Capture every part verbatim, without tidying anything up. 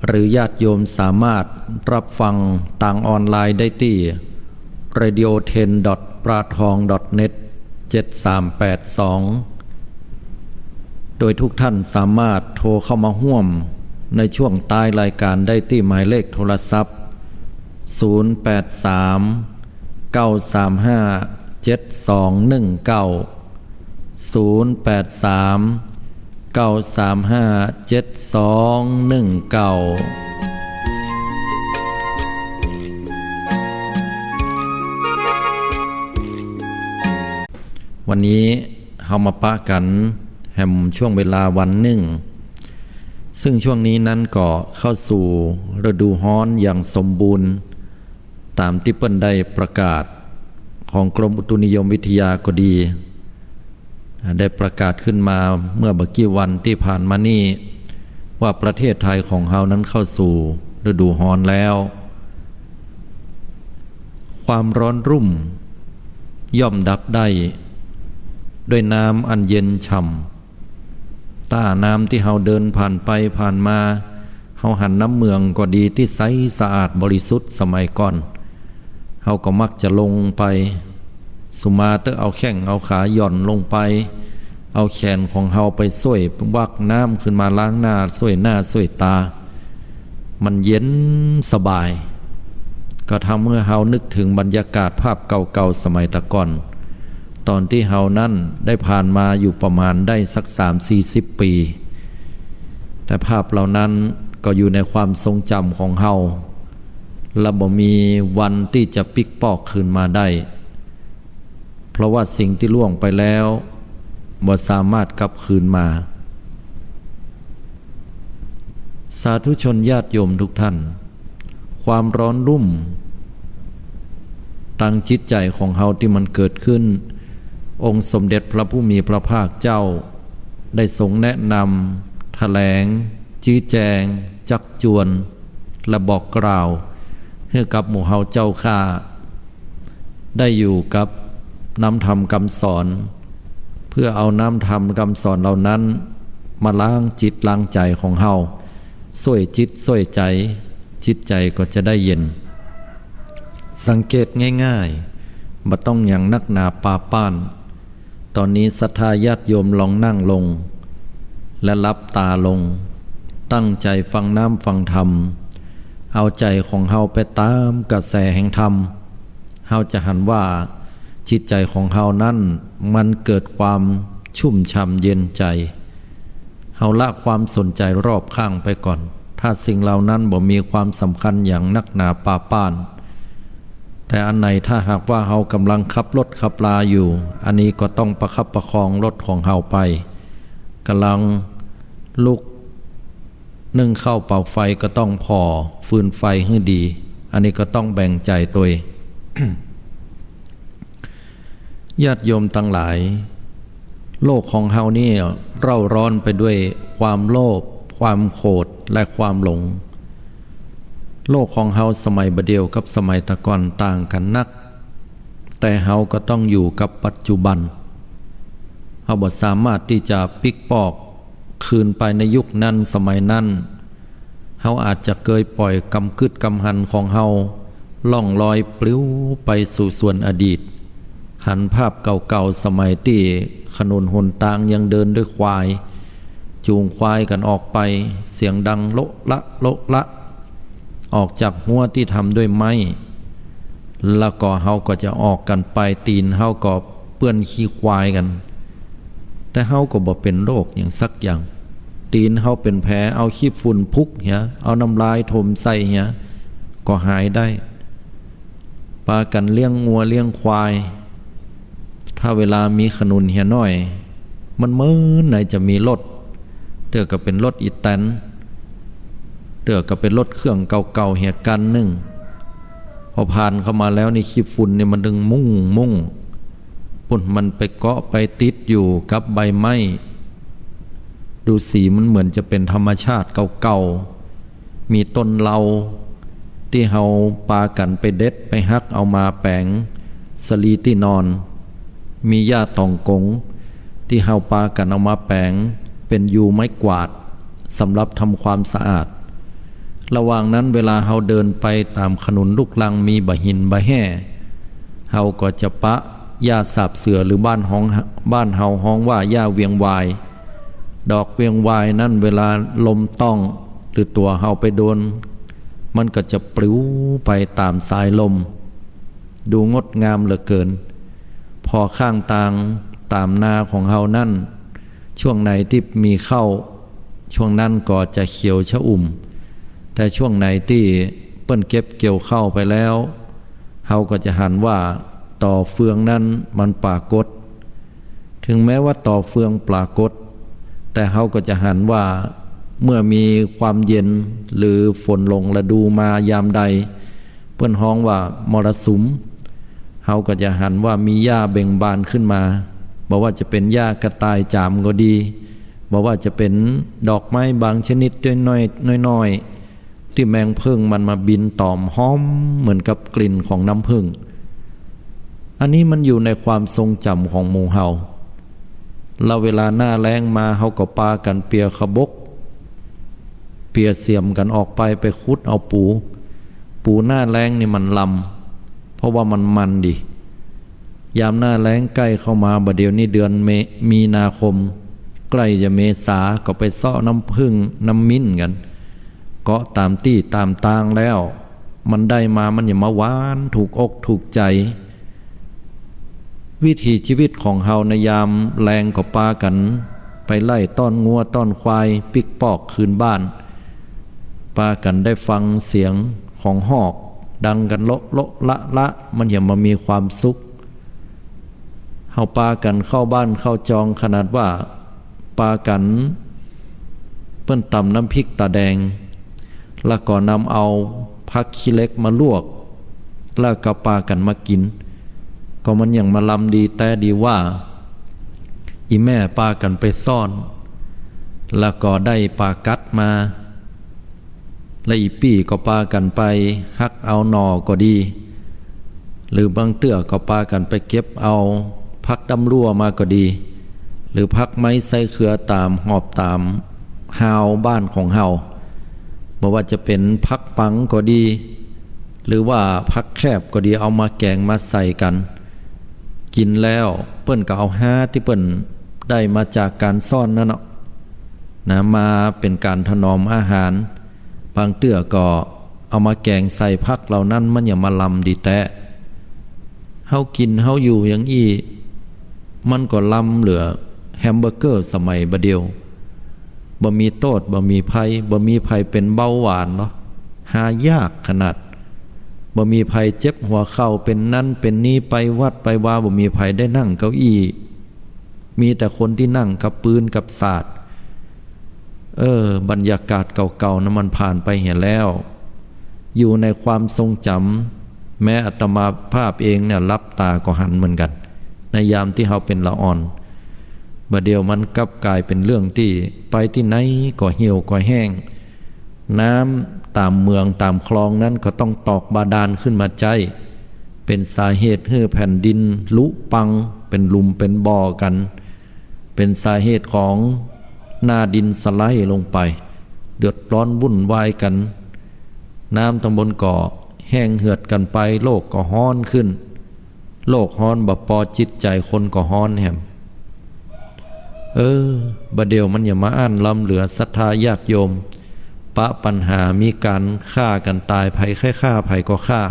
หรือญาติโยมสามารถรับฟังตางออนไลน์ได้ตี้ radio ten dot ปลาทอง dot net เจ็ดสามแปดสอง โดยทุกท่านสามารถโทรเข้ามาฮ่วมในช่วงท้ายรายการได้ตี้หมายเลขโทรศัพท์ ศูนย์แปดสาม เก้าสามห้า เจ็ดสองหนึ่งเก้า ศูนย์แปดสาม เก้าสามห้า เจ็ดสองหนึ่งเก้า วันนี้เฮามาปะกั๋นแหมช่วงเวลาวันนึ่ง ซึ่งช่วงนี้นั้นก็เข้าสู่ฤดูฮ้อนอย่างสมบูรณ์ ต๋ามตี้เปิ้นได้ประกาศของกรมอุตุนิยมวิทยาก็ดี ได้ประกาศขึ้นมาเมื่อบ่กี่วันตี้ผ่านมานี้ ว่าประเทศไทยของเฮานั้นเข้าสู่ฤดูฮ้อนแล้ว ความร้อนรุ่มย่อมดับได้ด้วยน้ำอันเย็นฉ่ำ ต้าน้ำตี้เฮาเดินผ่านไปผ่านมา เฮาหันน้ำเมืองก็ดีตี้ใสสะอาดบริสุทธิ์สมัยก่อน เฮาก็มักจะลงไป สุมาเต๊อะเอาแข้งเอาขาหย่อนลงไป เอาแขนของเฮาไปซ่วยวักน้ำขึ้นมาล้างหน้า ซ่วยหน้าซ่วยตา มันเย็นสบาย ก็ทำหื้อเฮานึกเถิงบรรยากาศภาพเก่าๆ สมัยตะก่อน ต๋อนตี้เฮานั้นได้ผ่านมาอยู่ประมาณได้สักสามสี่สิบปี๋ แต่ภาพเหล่านั้นก็อยู่ในความทรงจ๋ำของเฮา และบ่มีวันตี้จะปิ๊กปอกคืนมาได้ เพราะว่าสิ่งตี้ล่วงไปแล้วบ่สามารถกลับคืนมา สาธุชนญาติโยมทุกท่าน ความร้อนรุ่มตางจิตใจ๋ของเฮาตี้มันเกิดขึ้น องค์สมเด็จพระผู้มีพระภาคเจ้า ได้ทรงแนะนำ แถลง ชี้แจง จักจวน และบอกกล่าว หื้อกับหมู่เฮาเจ้าข้า ได้อยู่กับน้ำธรรมกำสอน เพื่อเอาน้ำธรรมกำสอนเหล่านั้นมาล้างจิตล้างใจ๋ของเฮา ซ่วยจิตซ่วยใจ๋ จิตใจ๋ก็จะได้เย็น สังเกตง่ายๆ บ่ต้องหยังนักหนาปาป้าน ต๋อนนี้ศรัทธาญาติโยมลองนั่งลง และหลับต๋าลง ตั้งใจ๋ฟังน้ำฟังธรรม เอาใจ๋ของเฮาไปต๋ามกระแสแห่งธรรม เฮาจะหันว่าจิตใจ๋ของเฮานั้นมันเกิดความชุ่มฉ่ำเย็นใจ๋ เฮาละความสนใจ๋รอบข้างไปก่อน ถ้าสิ่งเหล่านั้นบ่มีความสำคัญหยังนักหนาปาป้าน แต่อันไหนถ้าหากว่าเฮากำลังขับรถขับลาอยู่ อันนี้ก็ต้องประคับประคองรถของเฮาไป กำลังลุกนึ่งข้าวเป่าไฟก็ต้องผ่อฟืนไฟหื้อดี อันนี้ก็ต้องแบ่งใจ๋ตวย ญาติโยมตังหลาย โลกของเฮานี่เร่าร้อนไปด้วยความโลภ ความโขด และความหลง โลกของเฮาสมัยบ่าเดี่ยวกับสมัยตะก่อนต่างกั๋นนัก แต่เฮาก็ต้องอยู่กับปัจจุบัน เฮาบ่สามารถตี้จะปิ๊กปอกคืนไปในยุคนั้นสมัยนั้น เฮาอาจจะเกยป่อยกำกึ๊ดกำหันของเฮาล่องลอยปลิวไปสู่ส่วนอดีต หันภาพเก่าๆ สมัยตี้ถนนหนตางยังเดินด้วยควาย จูงควายกั๋นออกไป เสียงดังโละละโละละ ออกจากฮั้วตี้ทำด้วยไม้ แล้วก็เฮาก็จะออกกั๋นไป ตี๋นเฮาก็เปื้อนขี้ควายกั๋น แต่เฮาก็บ่เป๋นโรคหยังสักอย่าง ตี๋นเฮาเป๋นแผล เอาขี้ฝุ่นพุกเหีย เอาน้ำลายถมใส่เหีย ก็หายได้ ปากั๋นเลี้ยงงัวเลี้ยงควาย ถ้าเวลามีถนนเหียน้อย มันเหมือนไหนจะมีรถ เตื้อก็เป๋นรถอีแตน เตื้อก็เป๋นรถเครื่องเก่าๆ เหียคันนึ่ง พอผ่านเข้ามาแล้วนี่ขี้ฝุ่นนี่มันดึงมุ่งมุ่ง ปุ้นมันไปเกาะไปติดอยู่กับใบไม้ ดูสีมันเหมือนจะเป๋นธรรมชาติเก่าๆ มีต้นเลาตี้เฮาปากั๋นไปเด็ดไปหักเอามาแป๋งสะลีตี้นอน มีหญ้าต๋องก๋งตี้เฮาปากั๋นเอามาแป๋งเป๋นยูไม้กวาดสำหรับทำความสะอาด ระหว่างนั้นเวลาเฮาเดินไปต๋ามขนุนลูกรังมีบ่าหินบ่าแฮ่ เฮาก็จะปะหญ้าสาบเสือ หรือบ้านฮ้อง บ้านเฮาฮ้องว่าหญ้าเวียงวาย ดอกเวียงวายนั้นเวลาลมต้อง หรือตั๋วเฮาไปโดน มันก็จะปลิวไปต๋ามสายลม ดูงดงามเหลือเกิน ผ่อข้างตางต๋ามนาของเฮานั้น ช่วงไหนตี้มีข้าว ช่วงนั้นก็จะเขียวชอุ่ม แต่ช่วงไหนตี้เปิ้นเก็บเกี่ยวข้าวไปแล้ว เฮาก็จะหันว่าตอเฟืองนั้นมันปรากฏ ถึงแม้ว่าตอเฟืองปรากฏ แต่เฮาก็จะหันว่าเมื่อมีความเย็นหรือฝนหลงฤดูมายามใด เปิ้นฮ้องว่ามรสุม เฮาก็จะหันว่ามีหญ้าเบ่งบานขึ้นมา บ่ว่าจะเป๋นหญ้ากระต่ายจ๋ามก็ดี บ่ว่าจะเป๋นดอกไม้บางชนิดน้อยๆ น้อยๆ ตี้แมงผึ้งมันมาบินต๋อมหอมเหมือนกับกลิ่นของน้ำผึ้ง อันนี้มันอยู่ในความทรงจ๋ำของหมู่เฮา แล้วเวลาหน้าแล้งมา เฮาก็ปากั๋นเปียขบก เปียเสียมกั๋นออกไป ไปขุดเอาปู ปูหน้าแล้งนี่มันลำ เพราะว่ามันมันดี ยามหน้าแล้งใก้เข้ามา บ่าเดี่ยวนี้เดือนเม มีนาคม ใก้จะเมษา ก็ไปเซาะน้ำผึ้งน้ำมิ้นกั๋น เกาะต๋ามตี้ต๋ามตางแล้ว มันได้มามันจะมาหวานถูกอกถูกใจ๋ วิถีชีวิตของเฮาในยามแลงก็ปากั๋นไปไล่ต้อนงัวต้อนควายปิ๊กปอกคืนบ้าน ปากั๋นได้ฟังเสียงของฮอกดังกั๋นโละโละละละ มันจะมามีความสุข เฮาปากั๋นเข้าบ้านเข้าจอง ขนาดว่าปากั๋นเปิ้นต๋ำน้ำพริกต๋าแดง แล้วก็นำเอาผักขี้เหล็กมาลวก แล้วก็ปากั๋นมากิ๋น ก็มันยังมาลำดีแต๊ดีว่า อี่แม่ปากั๋นไปซ่อน แล้วก็ได้ปากัดมา และอี่ปี้ก็ปากั๋นไปหักเอาหน่อก็ดี หรือบางเตื้อก็ปากั๋นไปเก็บเอาผักดำลั่วมาก็ดี หรือผักไม้ไส้เครือต๋ามหอบต๋ามฮาวบ้านของเฮา บ่ว่าจะเป๋นผักปังก็ดี หรือว่าผักแคบก็ดี เอามาแก๋งมาใส่กั๋น กิ๋นแล้วเปิ้นก็เอาฮาตี้เปิ้นได้มาจากก๋านซ่อนนั้นเนาะ นะ มาเป๋นก๋านถนอมอาหาร บางเตื้อก็เอามาแก๋งใส่ผักเหล่านั้น มันยังมาลำดีแต๊ เฮากิ๋นเฮาอยู่อย่างอี้ มันก็ลำเหลือแฮมเบอร์เกอร์สมัยบ่าเดี่ยว บ่มีโต้ษ บ่มีภัย บ่มีภัยเป๋นเบาหวานเนาะ หายากขนาด บ่มีภัยเจ็บหัวเข่าเป๋นนั้นเป๋นนี้ ไปวัดไปวา บ่มีภัยได้นั่งเก้าอี้ มีแต่คนตี้นั่งกับปืนกับสาด เออ บรรยากาศเก่าๆ นั้นมันผ่านไปเหียแล้ว อยู่ในความทรงจ๋ำ แม้อาตมาภาพเองเนี่ยหลับต๋าก็หันเหมือนกั๋น ในยามตี้เฮาเป๋นละอ่อน บ่าเดี่ยวมันกลับก๋ายเป๋นเรื่องตี้ไปตี้ไหนก็เหี่ยวก็แห้ง น้ำต๋ามเหมืองต๋ามคลองนั้นก็ต้องตอกบาดาลขึ้นมาใจ๊ เป๋นสาเหตุหื้อแผ่นดินลุปัง เป๋นหลุมเป๋นบ่อกั๋น เป๋นสาเหตุของหน้าดินสไลด์ลงไป เดือดร้อนวุ่นวายกั๋น น้ำตังบนก็แห้งเหือดกั๋นไป โลกก็ฮ้อนขึ้น โลกฮ้อนบ่ปอ จิตใจ๋คนก็ฮ้อนแหม เออ บ่าเดี่ยวมันยังมาอั้นลำเหลือศรัทธาญาติโยม ปะปัญหามีก๋านฆ่ากั๋นต๋าย ใผใค่ฆ่าใผก็ฆ่า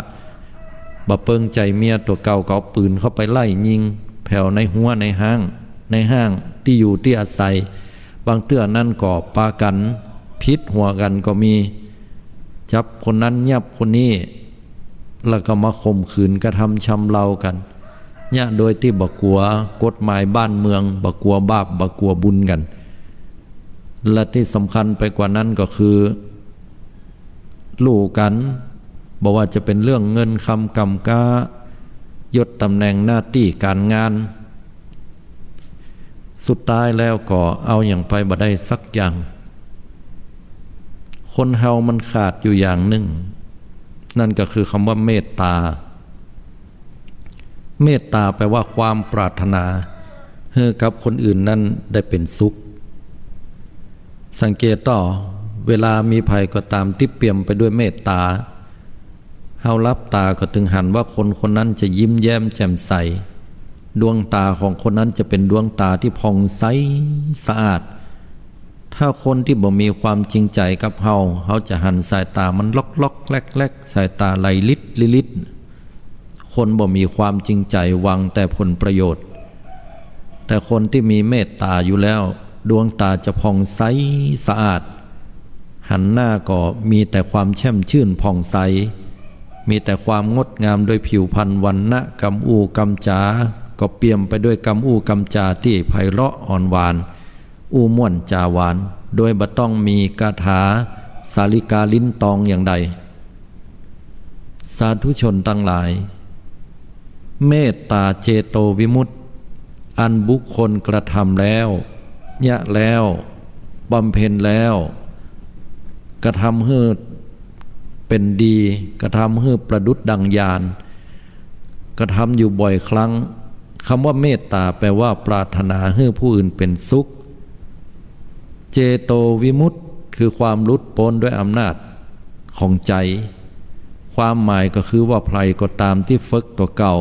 บ่เปิงใจ๋เมียตั๋วเก่าก็เอาปืนเข้าไปไล่ยิงแผวในฮั้วในฮ้าง ในห้างตี้อยู่ตี้อาศัย บางเตื้อนั้นก็ปากั๋นผิดหัวกั๋นก็มี จับคนนั้นยับคนนี้ แล้วก็มาข่มขืนกระทำชำเรากั๋น เยียะโดยตี้บ่กั๋วกฎหมายบ้านเมือง บ่กั๋วบาป บ่กั๋วบุญกั๋น และตี้สำคัญไปกว่านั้นก็คือ ลู่กั๋น บ่ว่าจะเป๋นเรื่องเงินคำก่ำก๊า ยศต๋ำแหน่งหน้าตี้ก๋านงาน สุดท้ายแล้วก็เอาหยังไปบ่ได้สักอย่าง คนเฮามันขาดอยู่อย่างนึ่ง นั่นก็คือคำว่าเมตต๋า เมตต๋าแปลว่าความปรารถนาหื้อกับคนอื่นนั้นได้เป๋นสุข สังเกตต่อ เวลามีใผก็ต๋ามตี้เปี่ยมไปด้วยเมตต๋า เฮาหลับต๋าก็ตึงหันว่าคนคนนั้นจะยิ้มแย้มแจ่มใส ดวงต๋าของคนนั้นจะเป๋นดวงต๋าตี้ผ่องใสสะอาด ถ้าคนตี้บ่มีความจริงใจ๋กับเฮา เฮาจะหันสายต๋ามันล็อกๆ แล็กๆ สายต๋าไหลลิดลิด คนบ่มีความจริงใจ๋ หวังแต่ผลประโยชน์ แต่คนตี้มีเมตต๋าอยู่แล้ว ดวงต๋าจะผ่องใสสะอาด หันหน้าก็มีแต่ความแช่มชื่นผ่องใส มีแต่ความงดงามโดยผิวพรรณวรรณะ กำอู้กำจ๋า ก็เปี่ยมไปด้วยกำอู้กำจ๋าตี้ไพเราะอ่อนหวาน อู้ม่วนจ๋าหวาน โดยบ่ต้องมีคาถาสาลิกาลิ้นตองอย่างใด สาธุชนตังหลาย เมตต๋าเจโตวิมุตติ อันบุคคลกระทำแล้ว เยียะแล้ว บำเพ็ญแล้ว กระทำหื้อเป๋นดี กระทำหื้อประดุจดังญาณ กระทำอยู่บ่อยครั้ง กำว่าเมตต๋าแปลว่าปรารถนาหื้อผู้อื่นเป๋นสุข เจโตวิมุตติ คือความหลุดป๊นด้วยอำนาจของใจ๋ ความหมายก็คือว่าใผก็ต๋ามตี้ฝึกตั๋วเก่า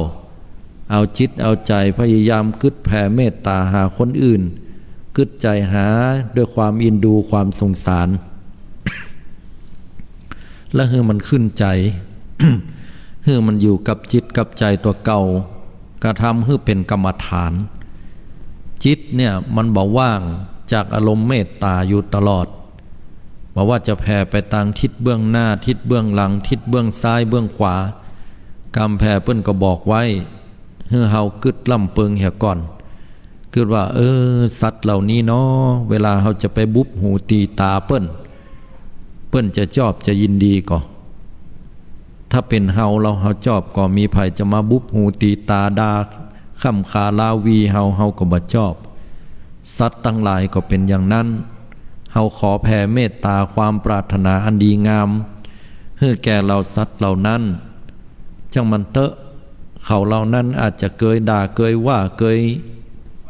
เอาจิตเอาใจ๋พยายามกึ๊ดแผ่เมตต๋าหาคนอื่น กึ๊ดใจ๋หาด้วยความอินดูความสงสาร และหื้อมันขึ้นใจ๋ หื้อมันอยู่กับจิตกับใจ๋ตั๋วเก่า กระทำหื้อเป๋นกรรมฐาน จิตเนี่ยมันบ่ว่างจากอารมณ์เมตต๋าอยู่ตลอด บ่ว่าจะแผ่ไปตางทิศเบื้องหน้า ทิศเบื้องหลัง ทิศเบื้องซ้ายเบื้องขวา กำแผ่เปิ้นก็บอกไว้ หื้อเฮากึ๊ดล่ำเปิงเหียก่อน กึ๊ดว่า เออ สัตว์เหล่านี้เนาะ เวลาเฮาจะไปบุบหูตี๋ต๋าเปิ้น เปิ้นจะจอบจะยินดีก่อ ถ้าเป๋นเฮา เฮาจอบก่อ มีใผจะมาบุบหูตี๋ต๋า ด่าค่ำคาราวีเฮา เฮาก็บ่จอบ สัตว์ตังหลายก็เป๋นอย่างนั้น เฮาขอแผ่เมตต๋าความปรารถนาอันดีงาม หื้อแก่เหล่าสัตว์เหล่านั้น จ้างมันเต๊อะ เขาเหล่านั้นอาจจะเกยด่า เกยว่า เกย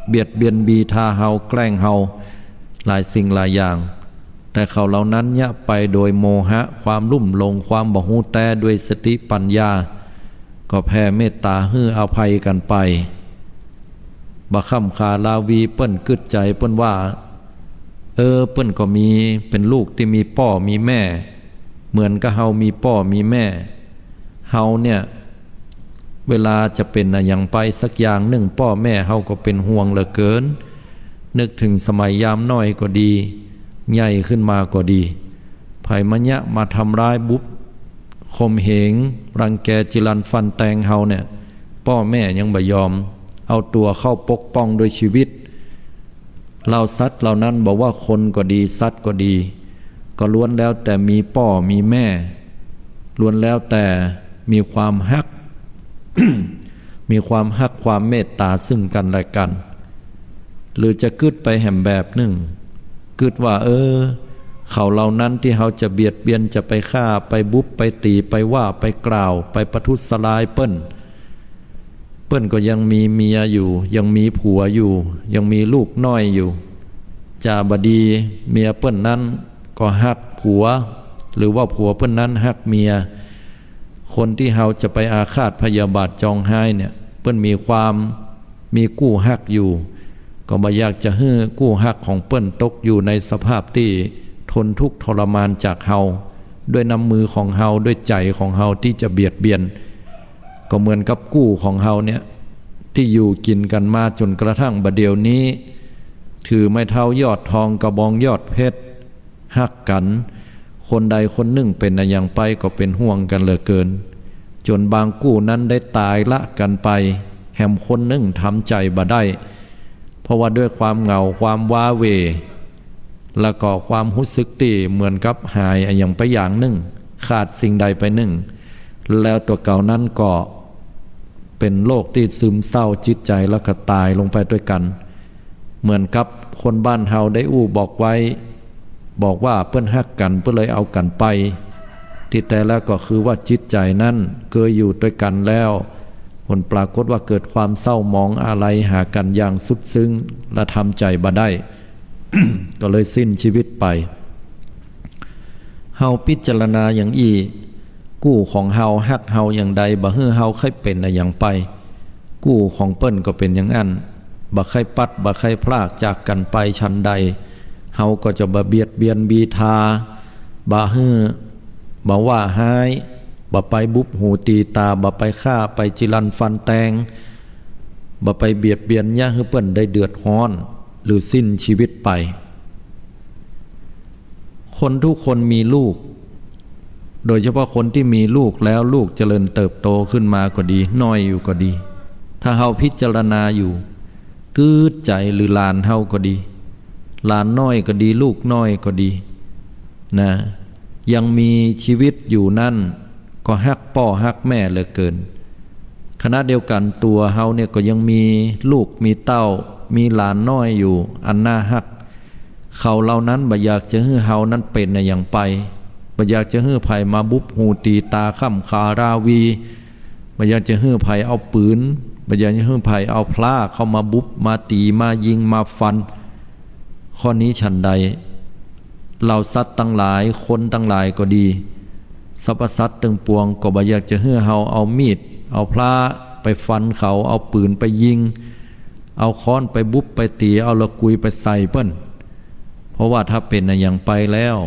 เบียดเบียนบีทาเฮา แกล้งเฮา หลายสิ่งหลายอย่าง แต่เขาเหล่านั้นเยียะไปโดยโมหะ ความลุ่มหลง ความบ่ฮู้แต๊ ด้วยสติปัญญา ก็แผ่เมตต๋าหื้ออภัยกั๋นไป บ่าค่ำคาราวีเปิ้นกึ๊ดใจ๋ เปิ้นว่า เออ เปิ้นก็มี เป๋นลูกตี้มีป้อมีแม่ เหมือนกับเฮามีป้อมีแม่ เฮาเนี่ย เวลาจะเป๋นอะหยังไปสักอย่างนึ่ง ป้อแม่เฮาก็เป๋นห่วงเหลือเกิน นึกเถิงสมัยยามน้อยก็ดี ใหญ่ขึ้นมาก็ดี ใผมาเยียะมาทำร้ายบุบ ข่มเหง รังแก จิรันฟันแตงเฮาเนี่ย ป้อแม่ยังบ่ยอม เอาตั๋วเข้าปกป้องด้วยชีวิต เหล่าสัตว์เหล่านั้น บ่ว่าคนก็ดี สัตว์ก็ดี ก็ล้วนแล้วแต่มีป้อมีแม่ ล้วนแล้วแต่มีความฮัก มีความฮักความเมตต๋าซึ่งกั๋นและกั๋น หรือจะกึ๊ดไปแหมแบบนึ่ง กึ๊ดว่า เออ เขาเหล่านั้นตี้เฮาจะเบียดเบียน จะไปฆ่า ไปบุบ ไปตี๋ ไปว่า ไปกล่าว ไปประทุษร้ายเปิ้น เปิ้นก็ยังมีเมียอยู่ ยังมีผัวอยู่ ยังมีลูกน้อยอยู่ จาบ่ดี เมียเปิ้นนั้นก็ฮักผัว หรือว่าผัวเปิ้นนั้นฮักเมีย คนตี้เฮาจะไปอาฆาตพยาบาทจองฮ้ายเนี่ย เปิ้นมีความ มีกู้ฮักอยู่ ก็บ่อยากจะหื้อกู้ฮักของเปิ้นตกอยู่ในสภาพตี้ทนทุกข์ทรมานจากเฮา ด้วยน้ำมือของเฮา ด้วยใจ๋ของเฮาตี้จะเบียดเบียน ก็เหมือนกับกู้ของเฮาเนี่ย ตี้อยู่กิ๋นกั๋นมาจ๋นกระทั่งบ่าเดี่ยวนี้ ถือไม้เท้ายอดทอง กระบองยอดเพชร ฮักกั๋น คนใดคนนึ่งเป๋นอะหยังไปก็เป๋นห่วงกั๋นเหลือเกิน จ๋นบางกู้นั้นได้ต๋ายละกั๋นไป แหมคนนึ่งทำใจ๋บ่ได้ เพราะว่าด้วยความเหงา ความว้าเหว่ แล้วก็ความฮู้สึกตี้เหมือนกับหายอะหยังไปอย่างนึ่ง ขาดสิ่งใดไปนึ่ง แล้วตั๋วเก่านั้นก็เป๋นโรคตี้ซึมเศร้าจิตใจ๋ แล้วก็ต๋ายลงไปตวยกั๋น เหมือนกับคนบ้านเฮาได้อู้บอกไว้ บอกว่าเปิ้นฮักกั๋น เปิ้นเลยเอากั๋นไป ตี้แต๊แล้วก็คือว่าจิตใจ๋นั้นเกยอยู่ตวยกั๋นแล้ว ผลปรากฏว่าเกิดความเศร้าหมองอาลัยหากั๋นอย่างสุดซึ้ง และทำใจ๋บ่ได้ ก็เลยสิ้นชีวิตไป เฮาพิจารณาอย่างอี้ กู้ของเฮาฮักเฮาอย่างใด บ่หื้อเฮาใค่เป๋นอะหยังไป กู้ของเปิ้นก็เป๋นอย่างอั้น บ่ใค่ปัด บ่ใค่พรากจากกั๋นไปฉันใด เฮาก็จะบ่เบียดเบียนบีทา บ่หื้อ บ่ว่าฮ้าย บ่ไปบุบหูตีตา บ่ไปฆ่า ไปจิรันฟันแตง บ่ไปเบียดเบียนเยียะหื้อเปิ้นได้เดือดฮ้อน หรือสิ้นชีวิตไป คนทุกคนมีลูก โดยเฉพาะคนตี้มีลูกแล้ว ลูกเจริญเติบโตขึ้นมาก็ดี น้อยอยู่ก็ดี ถ้าเฮาพิจารณาอยู่ กึ๊ดใจ๋หรือหลานเฮาก็ดี หลานน้อยก็ดี ลูกน้อยก็ดี นะ ยังมีชีวิตอยู่นั้น ก็ฮักป้อฮักแม่เหลือเกิน ขณะเดียวกั๋นตั๋วเฮาเนี่ยก็ยังมีลูกมีเต้า มีหลานน้อยอยู่ อันน่าฮัก เขาเหล่านั้นบ่อยากจะหื้อเฮานั้นเป๋นอะหยังไป บ่อยากจะหื้อใผมาบุบหูตีตาค่ำคาราวี บ่อยากจะหื้อใผเอาปืน บ่อยากจะหื้อใผเอาพร้าเข้ามาบุบ มาตี๋ มายิง มาฟัน ข้อนี้ฉันใด เหล่าสัตว์ตังหลาย คนตังหลายก็ดี สรรพสัตว์ตึงปวงก็บ่อยากจะหื้อเฮาเอามีด เอาพร้าไปฟันเขา เอาปืนไปยิง เอาค้อนไปบุบไปตี๋ เอาละกุยไปใส่เปิ้น เพราะว่าถ้าเป๋นอะหยังไปแล้ว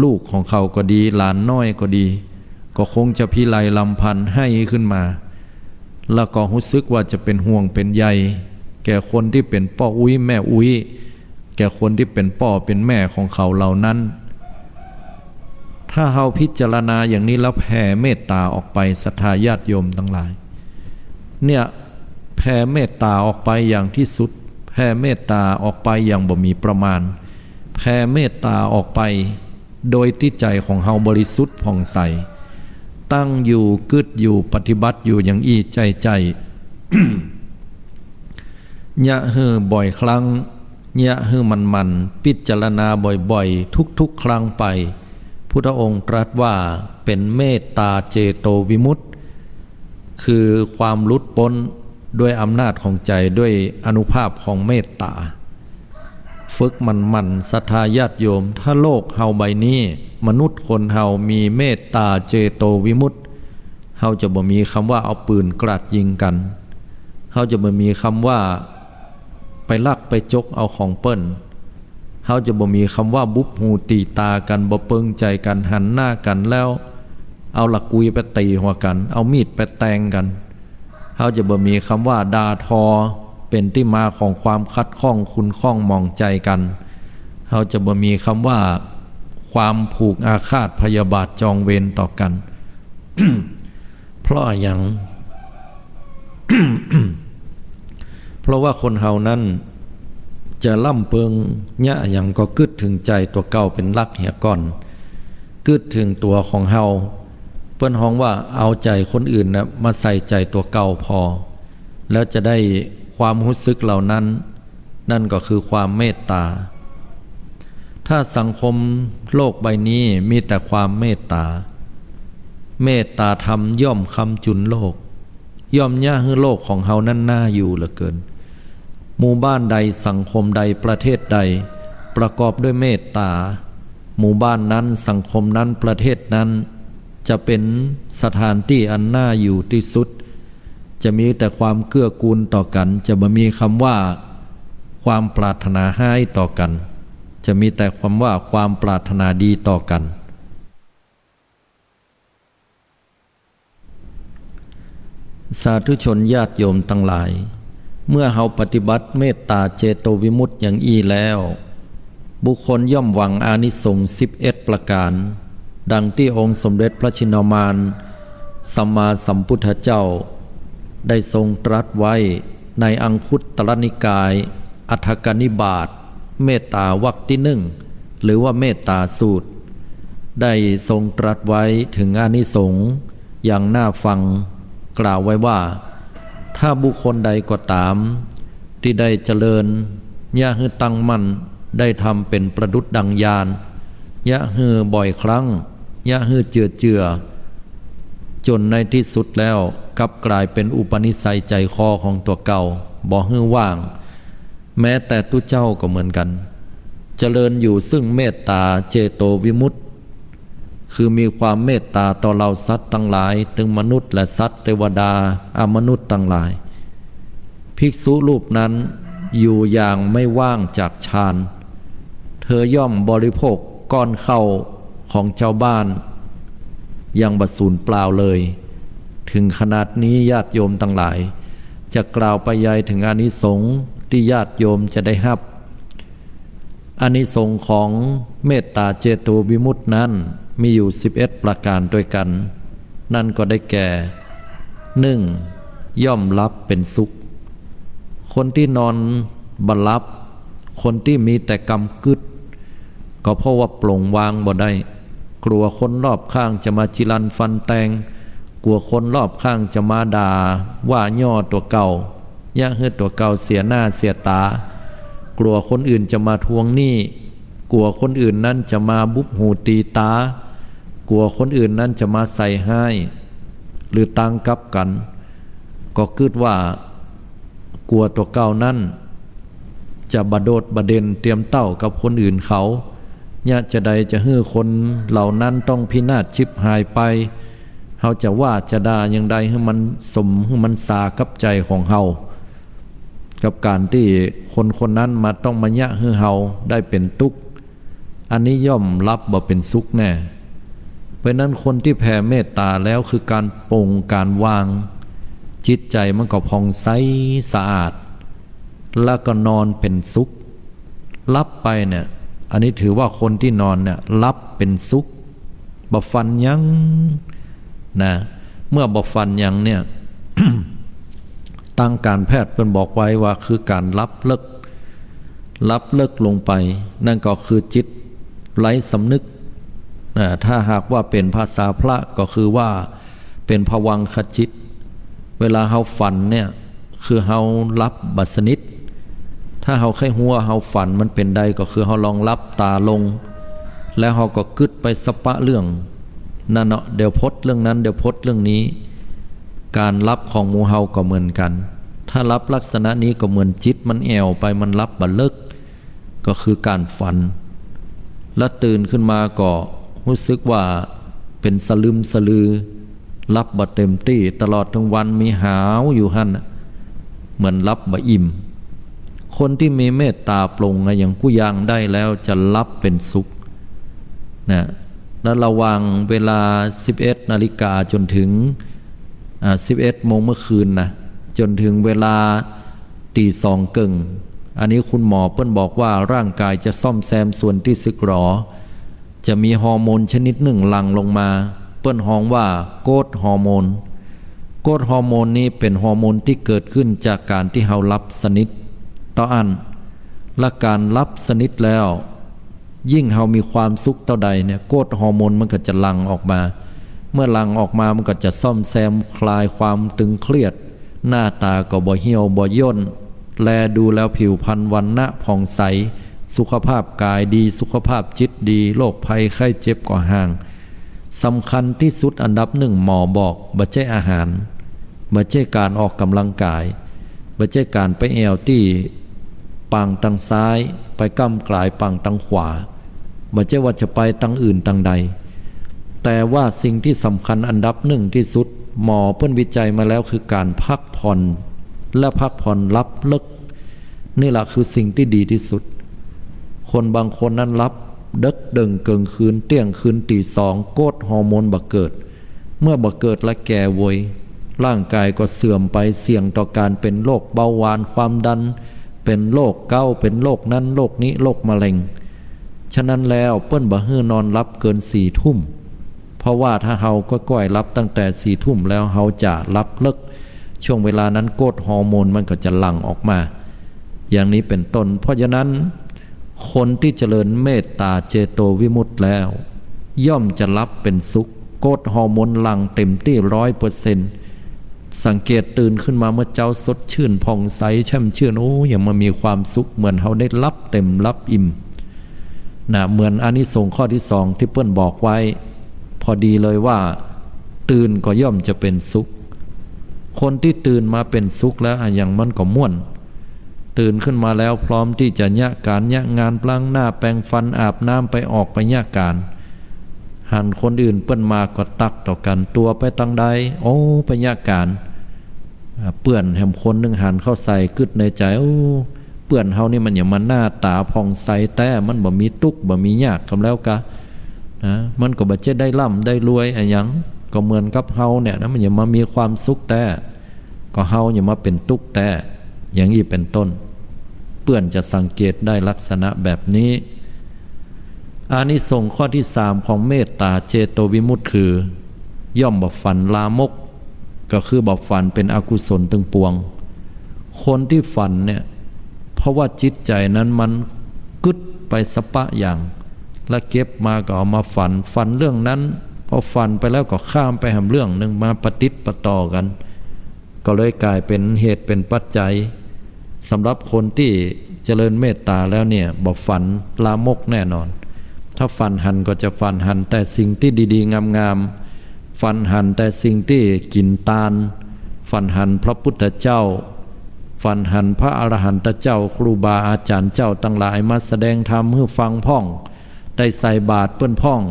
ลูกของเขาก็ดี หลานน้อยก็ดี ก็คงจะพิไรรำพันไห้ขึ้นมา แล้วก็ฮู้สึกว่าจะเป๋นห่วงเป๋นใย แก่คนตี้เป๋นป้ออุ๊ยแม่อุ๊ย แก่คนตี้เป๋นป้อเป๋นแม่ของเขาเหล่านั้น ถ้าเฮาพิจารณาอย่างนี้แล้วแผ่เมตตาออกไป ศรัทธาญาติโยมตังหลาย เนี่ย แผ่เมตตาออกไปอย่างที่สุด แผ่เมตตาออกไปอย่างบ่มีประมาณ แผ่เมตตาออกไป โดยตี้ใจ๋ของเฮาบริสุทธิ์ผ่องใส ตั้งอยู่ กึ๊ดอยู่ ปฏิบัติอยู่อย่างอี้ใจ้ๆ เยียะหื้อบ่อยครั้ง เยียะหื้อหมั่นๆ พิจารณาบ่อยๆ ทุกๆ ครั้งไป พุทธองค์ตรัสว่าเป๋นเมตตาเจโตวิมุตติ คือความหลุดป๊นด้วยอำนาจของใจ๋ ด้วยอานุภาพของเมตตา ฝึกหมั่นๆ ศรัทธาญาติโยม ถ้าโลกเฮาใบนี้ มนุษย์คนเฮามีเมตตาเจโตวิมุตติ เฮาจะบ่มีกำว่าเอาปืนกราดยิงกั๋น เฮาจะบ่มีกำว่าไปลักไปจกเอาของเปิ้น เฮาจะบ่มีกำว่าบุบหูตี๋ตากั๋น บ่เปิงใจ๋กั๋น หันหน้ากั๋นแล้ว เอาละกุยไปตี๋หัวกั๋น เอามีดไปแตงกั๋น เฮาจะบ่มีกำว่าด่าทอ เป๋นตี้มาของความขัดข้องขุ่นข้องหมองใจ๋กั๋น เฮาจะบ่มีกำว่าความผูกอาฆาตพยาบาทจองเวรต่อกั๋น เพราะอะหยัง เพราะว่าคนเฮานั้น จะล่ำเปิงเยียะอะหยังก็กึ๊ดเถิงใจ๋ตั๋วเก่าเป๋นหลักเหียก่อน กึ๊ดเถิงตั๋วของเฮา เปิ้นฮ้องว่าเอาใจ๋คนอื่นน่ะมาใส่ใจ๋ตั๋วเก่าผ่อ แล้วจะได้ความฮู้สึกเหล่านั้น นั่นก็คือความเมตตา ถ้าสังคมโลกใบนี้มีแต่ความเมตตา เมตตาธรรมย่อมค้ำจุนโลก ย่อมเยียะหื้อโลกของเฮานั้นน่าอยู่เหลือเกิน หมู่บ้านใดสังคมใดประเทศใดประกอบด้วยเมตตา หมู่บ้านนั้นสังคมนั้นประเทศนั้นจะเป๋นสถานตี้อันน่าอยู่ตี้สุด จะมีแต่ความเกื้อกูลต่อกั๋น จะบ่มีกำว่าความปรารถนาฮ้ายต่อกั๋น จะมีแต่กำว่าความปรารถนาดีต่อกั๋น สาธุชนญาติโยมตังหลาย เมื่อเฮาปฏิบัติเมตตาเจโตวิมุตติอย่างอี้แล้ว บุคคลย่อมหวังอานิสงส์สิบเอ็ดประก๋าน ดังตี้องค์สมเด็จพระชินมารสัมมาสัมพุทธเจ้า ได้ทรงตรัสไว้ในอังคุตตรนิกาย อัฏฐกนิบาต เมตตาวรรคตี้นึ่ง หรือว่าเมตตาสูตร ได้ทรงตรัสไว้เถิงอานิสงส์อย่างน่าฟัง กล่าวไว้ว่า ถ้าบุคคลใดก็ต๋าม ตี้ได้เจริญ เยียะหื้อตั้งมั่น ได้ทำเป๋นประดุจดังญาณ เยียะหื้อบ่อยครั้ง เยียะหื้อเจือๆ จ๋นในตี้สุดแล้ว กลับก๋ายเป๋นอุปนิสัยใจ๋คอของตั๋วเก่า บ่หื้อว่าง แม้แต่ตุ๊เจ้าก็เหมือนกั๋น เจริญอยู่ซึ่งเมตตาเจโตวิมุตติ คือมีความเมตตาต่อเหล่าสัตว์ตังหลาย ตึงมนุษย์และสัตว์เตวดา อมนุษย์ตังหลาย ภิกษุรูปนั้นอยู่อย่างไม่ว่างจากฌาน เธอย่อมบริโภคก้อนข้าวของจาวบ้านอย่างบ่สูญเปล่าเลย ถึงขนาดนี้ญาติโยมตังหลาย จะกล่าวไปใหญ่ถึงอานิสงส์ตี้ญาติโยมจะได้ฮับ อานิสงส์ของเมตตาเจโตวิมุตตินั้นมีอยู่สิบเอ็ดประก๋านตวยกั๋น นั้นก็ได้แก่ นึ่ง ย่อมหลับเป๋นสุข คนตี้นอนบ่หลับ คนตี้มีแต่กำกึ๊ด ก็เพราะว่าปลงวางบ่ได้ กั๋วคนรอบข้างจะมาจิรันฟันแตง กั๋วคนรอบข้างจะมาด่าว่าย่อตั๋วเก่า เยียะหื้อตั๋วเก่าเสียหน้าเสียต๋า กั๋วคนอื่นจะมาทวงหนี้ กั๋วคนอื่นนั้นจะมาบุบหูตี๋ต๋า กั๋วคนอื่นนั้นจะมาใส่ฮ้าย หรือตางกลับกั๋น ก็กึ๊ดว่ากั๋วตั๋วเก่านั้นจะบ่โดดบ่เด่นเตียมเต้ากับคนอื่นเขา เยียะจาใดจะหื้อคนเหล่านั้นต้องพินาศฉิบหายไป เฮาจะว่าจะด่าอย่างใดหื้อมันสม หื้อมันสากับใจ๋ของเฮา กับก๋านตี้คนคนนั้นมาต้องมาเยียะหื้อเฮาได้เป๋นตุ๊กข์ อันนี้ย่อมหลับบ่เป๋นสุขแน่ เพราะฉะนั้นคนตี้แผ่เมตตาแล้วคือก๋านปลงก๋านวาง จิตใจ๋มันก็ผ่องใสสะอาด แล้วก็นอนเป๋นสุข หลับไปเนี่ย อันนี้ถือว่าคนตี้นอนเนี่ยหลับเป๋นสุข บ่ฝันหยังนะ เมื่อบ่ฝันหยังเนี่ย ตางก๋านแพทย์เปิ้นบอกไว้ว่าคือก๋านหลับเลิก หลับเลิกลงไป นั่นก็คือจิตไร้สำนึกนะ ถ้าหากว่าเป๋นภาษาพระก็คือว่าเป๋นภวังคจิต เวลาเฮาฝันเนี่ย คือเฮาหลับบ่สนิท ถ้าเฮาใค่ฮู้ว่าเฮาฝันมันเป๋นใด ก็คือเฮาลองหลับต๋าลง แล้วเฮาก็กึ๊ดไปสะปะเรื่องนั้นเนาะ เดี๋ยวพดเรื่องนั้น เดี๋ยวพดเรื่องนี้ ก๋านหลับของหมู่เฮาก็เหมือนกั๋น ถ้าหลับลักษณะนี้ก็เหมือนจิตมันแอ่วไป มันหลับบ่เลิก ก็คือก๋านฝัน แล้วตื่นขึ้นมาก็ฮู้สึกว่าเป๋นสะลึมสะลือ หลับบ่เต็มตี้ ตลอดตึงวันมีหาวอยู่หั้นน่ะ เหมือนหลับบ่อิ่ม คนตี้มีเมตตาปลงอะ อย่างกู้อย่างได้แล้วจะหลับเป๋นสุขนะ แล้วระหว่างเวลาสิบเอ็ดนาฬิกาจ๋นถึง อ่า สิบเอ็ดโมงเมื่อคืนนะ จ๋นถึงเวลา ตี๋สองเกิ่ง อันนี้คุณหมอเปิ้นบอกว่าร่างก๋ายจะซ่อมแซมส่วนตี้สึกหรอ จะมีฮอร์โมนชนิดนึ่งหลั่งลงมา เปิ้นฮ้องว่าโกรทฮอร์โมน โกรทฮอร์โมนนี้เป๋นฮอร์โมนตี้เกิดขึ้นจากก๋านตี้เฮาหลับสนิท เต้าอั้น และก๋านหลับสนิทแล้ว ยิ่งเฮามีความสุขเต้าใดเนี่ย โกรทฮอร์โมนมันก็จะหลั่งออกมา เมื่อหลั่งออกมามันก็จะซ่อมแซมคลายความตึงเครียด หน้าต๋าก็บ่เหี่ยวบ่ย่น แลดูแล้วผิวพรรณวรรณะผ่องใส สุขภาพก๋ายดี สุขภาพจิตดี โรคภัยไข้เจ็บก็ห่าง สำคัญตี้สุดอันดับนึ่งหมอบอก บ่ใจ้อาหาร บ่ใจ้ก๋านออกก๋ำลังก๋าย บ่ใจ้ก๋านไปแอ่วตี้ปางตังซ้าย ไปก้ำก๋ายปางตังขวา บ่ใจ้ว่าจะไปตังอื่นตังใด แต่ว่าสิ่งตี้สำคัญอันดับนึ่งตี้สุด หมอเปิ้นวิจัยมาแล้วคือก๋านพักผ่อน และพักผ่อนหลับเลิก นี่แหละคือสิ่งตี้ดีตี้สุด คนบางคนนั้นหลับเดิ็กเดิ่งเกิ่งคืน เตี้ยงคืน ตี๋สอง โกรทฮอร์โมนบ่เกิด เมื่อบ่เกิดและแก่โวย ร่างก๋ายก็เสื่อมไป เสี่ยงต่อก๋านเป๋นโรคเบาหวาน ความดัน เป๋นโรคเก๊าต์ เป๋นโรคนั้นโรคนี้ โรคมะเร็ง ฉะนั้นแล้วเปิ้นบ่หื้อนอนหลับเกินสี่ทุ่ม เพราะว่าถ้าเฮาก้อยๆหลับตั้งแต่สี่ทุ่มแล้ว เฮาจะหลับเลิก ช่วงเวลานั้นโกรทฮอร์โมนมันก็จะหลั่งออกมา อย่างนี้เป๋นต้น เพราะฉะนั้น คนตี้เจริญเมตตาเจโตวิมุตติแล้ว ย่อมจะหลับเป๋นสุข โกรทฮอร์โมนหลั่งเต็มตี้ร้อยเปอร์เซ็นต์ สังเกตตื่นขึ้นมาเมื่อเจ๊าสดชื่นผ่องใสแช่มชื่น โอ้ อย่างมันมีความสุขเหมือนเฮาได้หลับเต็มหลับอิ่ม นะ เหมือนอานิสงส์ข้อตี้สองตี้เปิ้นบอกไว้ พอดีเลยว่า ตื่นก็ย่อมจะเป๋นสุข คนตี้ตื่นมาเป๋นสุขแล้วอะ อย่างมันก็ม่วน ตื่นขึ้นมาแล้วพร้อมตี้จะเยียะก๋านเยียะงาน ล้างหน้าแปรงฟัน อาบน้ำ ไปออกไปเยียะก๋าน หันคนอื่นเปิ้นมาก็ตั๊กต่อกั๋น ตั๋วไปตางใด โอ้ ไปเยียะก๋าน อ่า เปื้อนแหมคนนึ่งหันเข้าใส่ กึ๊ดในใจ๋ โอ้ เปื้อนเฮานี่มันหยังมาหน้าต๋าผ่องใสแต๊ มันบ่มีตุ๊กข์ บ่มียากกำแล้วกา นะ มันก็บ่ใจ้ได้ร่ำได้รวยอะหยัง ก็เหมือนกับเฮาเนี่ยนะ มันหยังมามีความสุขแต๊ ก็เฮาหยังมาเป๋นตุ๊กข์แต๊ อย่างอี้เป๋นต้น เปื้อนจะสังเกตได้ลักษณะแบบนี้ อานิสงส์ข้อตี้สามของเมตต๋าเจโตวิมุตติคือ ย่อมบ่ฝันลามก ก็คือบ่ฝันเป๋นอกุศลตึงปวง คนตี้ฝันเนี่ย เพราะว่าจิตใจ๋นั้นมันกึ๊ดไปสะปะอย่าง แล้วเก็บมาก็เอามาฝัน ฝันเรื่องนั้น พอฝันไปแล้วก็ข้ามไปแหมเรื่องนึ่งมาปะติดปะต่อกั๋น ก็เลยก๋ายเป๋นเหตุเป๋นปัจจัย สำหรับคนตี้เจริญเมตต๋าแล้วเนี่ย บ่ฝันลามกแน่นอน ถ้าฝันหันก็จะฝันหันแต่สิ่งตี้ดีๆ งามๆ ฝันหันแต่สิ่งตี้กิ๋นตาน ฝันหันพระพุทธเจ้า ฝันหันพระอรหันตเจ้า ครูบาอาจ๋ารย์เจ้าตังหลายมาแสดงธรรมหื้อฟังพ่อง ได้ใส่บาตรเปิ้นพ่อง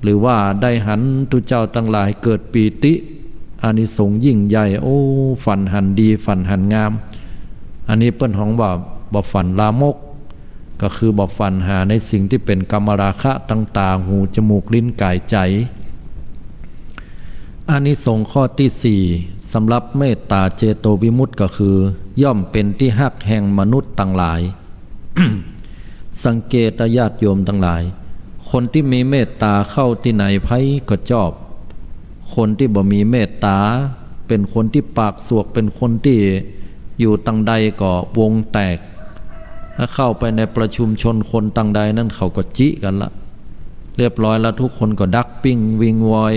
หรือว่าได้หันตุ๊เจ้าตังหลายเกิดปีติ อานิสงส์ยิ่งใหญ่ โอ้ ฝันหันดี ฝันหันงาม อันนี้เปิ้นฮ้องว่าบ่ฝันลามก ก็คือบ่ฝันหาในสิ่งตี้เป๋นกามราคะตางต๋า หู จมูก ลิ้น ก๋าย ใจ๋ อานิสงส์ข้อตี้สี่ สำหรับเมตต๋าเจโตวิมุตติก็คือ ย่อมเป๋นตี้ฮักแห่งมนุษย์ตังหลาย สังเกตเต๊อะญาติโยมตังหลาย คนตี้มีเมตต๋าเข้าตี้ไหนใผก็จอบ คนตี้บ่มีเมตต๋า เป๋นคนตี้ปากสวก เป๋นคนตี้อยู่ตังใดก็วงแตก ถ้าเข้าไปในประชุมชนคนตังใดนั้นเขาก็จิกั๋นละ เรียบร้อยแล้ว ทุกคนก็ดักปิ้งวิงวอย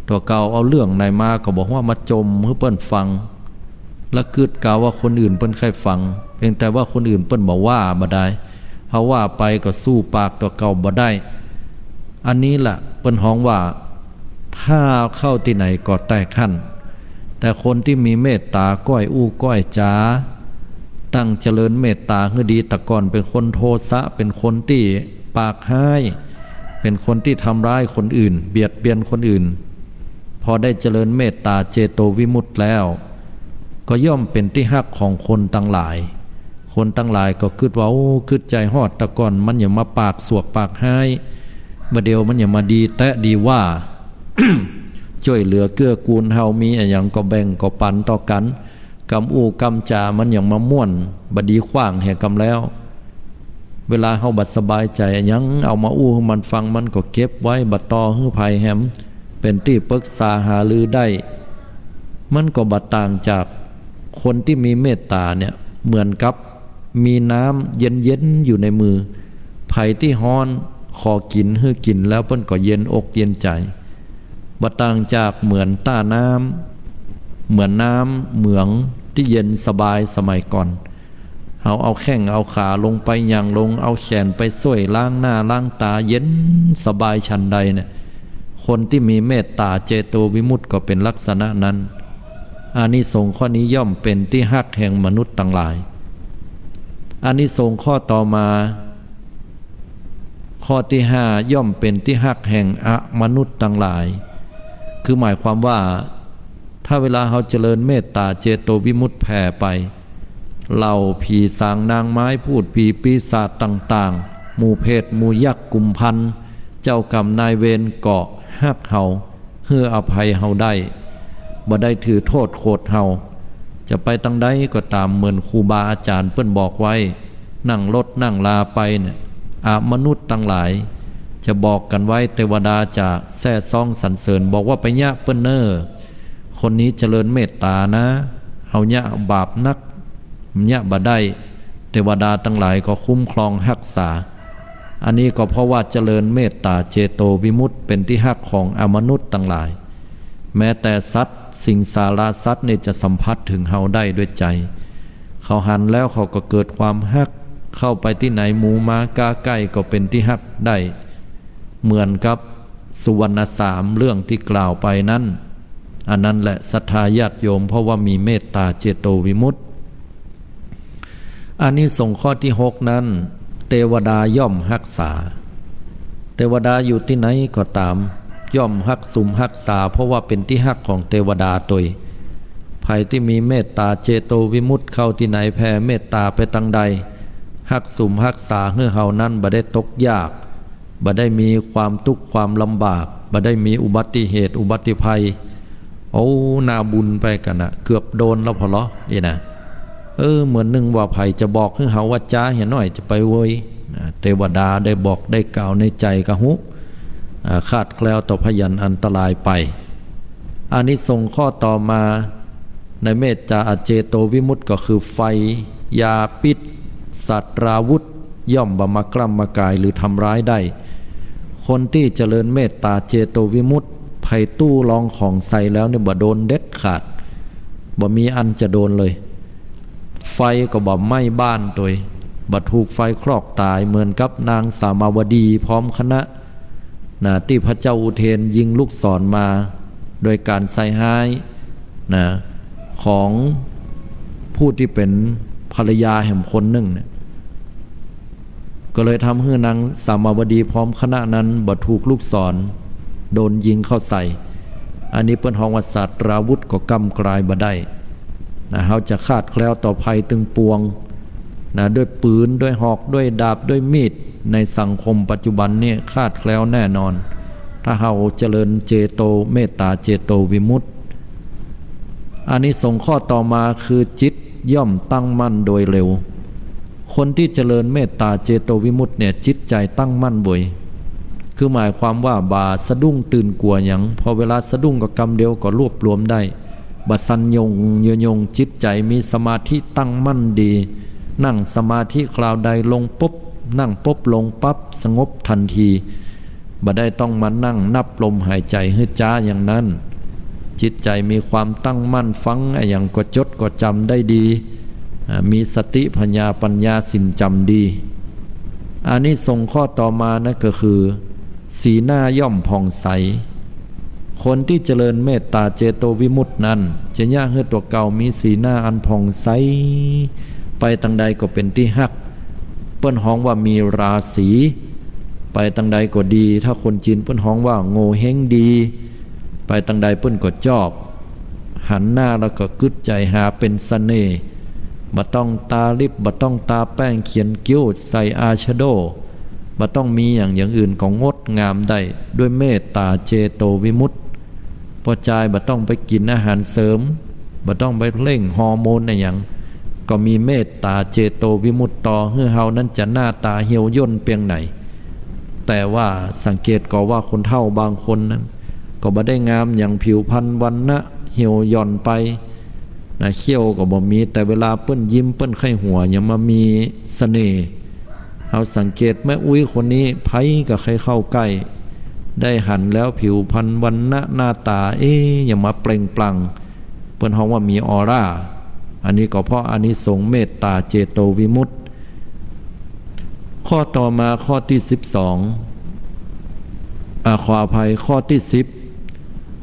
ตั๋วเก่าเอาเรื่องไหนมาก็บ่ฮู้ว่ามาจ่มหื้อเปิ้นฟัง และกึ๊ดกาว่าคนอื่นเปิ้นใค่ฟัง เพียงแต่ว่าคนอื่นเปิ้นบ่ว่าบ่ได้ เฮาว่าไปก็สู้ปากตั๋วเก่าบ่ได้ อันนี้แหละเปิ้นฮ้องว่า ถ้าเข้าตี้ไหนก็แตกหั้น แต่คนตี้มีเมตต๋าก้อยอู้ก้อยจ๋า ตั้งเจริญเมตต๋าหื้อดี แต่ก่อนเป๋นคนโทสะ เป๋นคนตี้ปากฮ้าย เป๋นคนตี้ทำร้ายคนอื่น เบียดเบียนคนอื่น พอได้เจริญเมตต๋าเจโตวิมุตติแล้ว ก็ย่อมเป๋นตี้ฮักของคนตังหลาย คนตังหลายก็กึ๊ดว่า โอ้ กึ๊ดใจ๋ฮอด แต่ก่อนมันหยังมาปากสวกปากฮ้าย บ่าเดี่ยวมันหยังมาดีแต๊ดีว่า จ้วยเหลือเกื้อกูลเฮา มีอะหยังก็แบ่งก็ปั๋นต่อกั๋น กำอู้กำจ๋ามันหยังมาม่วน บ่ดีขว้างแหกำแล้ว เวลาเฮาบ่สบายใจ๋อะหยัง เอามาอู้หื้อมันฟัง มันก็เก็บไว้ บ่ต่อหื้อใผแหม เป๋นตี้ปรึกษาหารือได้ มันก็บ่ต่างจากคนตี้มีเมตต๋าเนี่ย เหมือนกับมีน้ำเย็นๆ อยู่ในมือ ใผตี้ฮ้อนขอกิ๋นหื้อกิ๋นแล้วเปิ้นก็เย็นอกเย็นใจ๋ บ่ต่างจากเหมือนต้าน้ำ เหมือนน้ำเหมืองตี้เย็นสบายสมัยก่อน เฮาเอาแข้งเอาขาลงไปหยั่งลง เอาแขนไปส้วยล้างหน้าล้างต๋า เย็นสบายฉันใดเนี่ย คนตี้มีเมตต๋าเจโตวิมุตติก็เป๋นลักษณะนั้น อานิสงส์ข้อนี้ย่อมเป๋นตี้ฮักแห่งมนุษย์ตังหลาย อานิสงส์ข้อต่อมา ข้อตี้ห้า ย่อมเป๋นตี้ฮักแห่งอมนุษย์ตังหลาย คือหมายความว่า ถ้าเวลาเฮาเจริญเมตต๋าเจโตวิมุตติแผ่ไป เหล่าผีสางนางไม้ พูดผีปีศาจต่างๆ หมู่เปรตหมู่ยักษ์กุมภัณฑ์ เจ้ากรรมนายเวรก็ฮักเฮา หื้ออภัยเฮาได้ บ่ได้ถือโต้ษโขดเฮา จะไปตังใดก็ต๋าม เหมือนครูบาอาจ๋ารย์เปิ้นบอกไว้ นั่งรถนั่งลาไปเนี่ย อมนุษย์ตังหลายจะบอกกั๋นไว้ เตวดาจะแซ่ซ้องสรรเสริญ บอกว่าไปเยียะเปิ้นเน่อ คนนี้เจริญเมตต๋านะ เฮาเยียะบาปนัก เยียะบ่ได้ เตวดาตังหลายก็คุ้มครองฮักษา อันนี้ก็เพราะว่าเจริญเมตต๋าเจโตวิมุตติ เป๋นตี้ฮักของอมนุษย์ตังหลาย แม้แต่สัตว์สิงสาราสัตว์นี่จะสัมผัสเถิงเฮาได้ด้วยใจ๋ เขาหันแล้วเขาก็เกิดความฮัก เข้าไปตี้ไหนหมูหมากาไก่ก็เป๋นตี้ฮักได้ เหมือนกับสุวรรณสามเรื่องตี้กล่าวไปนั้น อันนั้นแหละศรัทธาญาติโยม เพราะว่ามีเมตต๋าเจโตวิมุตติ อานิสงส์ข้อตี้หกนั้น เตวดาย่อมฮักษา เตวดาอยู่ตี้ไหนก็ต๋าม ย่อมฮักสุมฮักษา เพราะว่าเป๋นตี้ฮักของเตวดาตวย ใผตี้มีเมตต๋าเจโตวิมุตติเข้าตี้ไหน แผ่เมตต๋าไปตังใด ฮักสุมฮักษาหื้อเฮานั้นบ่ได้ตกยาก บ่ได้มีความตุ๊กข์ความลำบาก บ่ได้มีอุบัติเหตุอุบัติภัย โอ้ น่าบุญไปกั๋นนะ เกือบโดนแล้วผ่อลอ อี้นะ เออ เหมือนนึ่งว่าใผจะบอกหื้อเฮาว่าจ๊าเหียหน้อยจะไปเวย นะ เตวดาได้บอกได้กล่าวในใจ๋ก็ฮู้ อ่า คลาดแคล้วต่อพยันอันตรายไป อานิสงส์ข้อต่อมาในเมตต๋าเจโตวิมุตติก็คือไฟ ยาพิษ สัตราวุธ ย่อมบ่มากล้ำมากายหรือทำร้ายได้ คนตี้เจริญเมตต๋าเจโตวิมุตติ ใผตู้รองของใส่แล้วเนี่ยบ่โดนเด็ดขาด บ่มีอันจะโดนเลย ไฟก็บ่ไหม้บ้านตวย บ่ถูกไฟคลอกต๋ายเหมือนกับนางสามาวดีพร้อมคณะ นะ ตี้พระเจ้าอุเทนยิงลูกศรมา โดยก๋านใส่ฮ้าย นะ ของผู้ตี้เป๋นภรรยาแหมคนนึ่งเนี่ย ก็เลยทำหื้อนางสามาวดีพร้อมคณะนั้นบ่ถูกลูกศร โดนยิงเข้าใส่ อันนี้เปิ้นฮ้องว่าสัตราวุธก็กล้ำกลายบ่ได้ นะ เฮาจะคลาดแคล้วต่อภัยตึงปวง นะ ด้วยปืน ด้วยหอก ด้วยดาบ ด้วยมีด ในสังคมปัจจุบันนี่คลาดแคล้วแน่นอน ถ้าเฮาเจริญเจโต เมตต๋าเจโตวิมุตติ อานิสงส์ข้อต่อมาคือจิตย่อมตั้งมั่นโดยเร็ว คนตี้เจริญเมตต๋าเจโตวิมุตติเนี่ย จิตใจ๋ตั้งมั่นเวย คือหมายความว่าบ่สะดุ้งตื่นกั๋วหยัง พอเวลาสะดุ้งก็กำเดียวก็รวบรวมได้ บ่สั่นโยงโยโยง จิตใจ๋มีสมาธิตั้งมั่นดี นั่งสมาธิคราวใดลงปุ๊บ นั่งปุ๊บลงปั๊บ สงบทันที บ่ได้ต้องมานั่งนับลมหายใจ๋หื้อจ๊าอย่างนั้น จิตใจ๋มีความตั้งมั่น ฟังอะหยังก็จดก็จ๋ำได้ดี อ่า มีสติผญาปัญญาสินจ๋ำดี อานิสงส์ข้อต่อมานั้นก็คือ สีหน้าย่อมผ่องใส คนตี้เจริญเมตต๋าเจโตวิมุตตินั้น จะเยียะหื้อตั๋วเก่ามีสีหน้าอันผ่องใส ไปตังใดก็เป๋นตี้ฮัก เปิ้นฮ้องว่ามีราศี ไปตังใดก็ดี ถ้าคนจีนเปิ้นฮ้องว่าโง่เฮงดี ไปตังใดเปิ้นก็จอบ หันหน้าแล้วก็กึ๊ดใจ๋หาเป๋นเสน่ห์ บ่ต้องตาลิป บ่ต้องตาแป้งเขียนคิ้ว ใส่อายแชโดว์ บ่ต้องมีหยังอย่างอื่นก็งดงามได้ด้วยเมตต๋าเจโตวิมุตติ ป้อจายบ่ต้องไปกิ๋นอาหารเสริม บ่ต้องไปเร่งฮอร์โมนอะหยัง ก็มีเมตต๋าเจโตวิมุตติต่อ หื้อเฮานั้นจะหน้าต๋าเหี่ยวย่นเปียงไหน แต่ว่าสังเกตก่อว่าคนเฒ่าบางคนนั้น ก็บ่ได้งามหยัง ผิวพรรณวรรณะเหี่ยวหย่อนไป นะ เขี้ยวก็บ่มี แต่เวลาเปิ้นยิ้มเปิ้นใค่หัว ยังมามีเสน่ห์ เฮาสังเกตแม่อุ๊ยคนนี้ ใผก็ใค่เข้าใก้ ได้หันแล้วผิวพรรณวรรณะหน้าต๋า เอ๊ะ ยังมาเปล่งปลั่ง เปิ้นฮ้องว่ามีออร่า อันนี้ก็เพราะอานิสงส์เมตต๋าเจโตวิมุตติ ข้อต่อมาข้อตี้สิบสอง อ่า ขออภัย ข้อตี้สิบ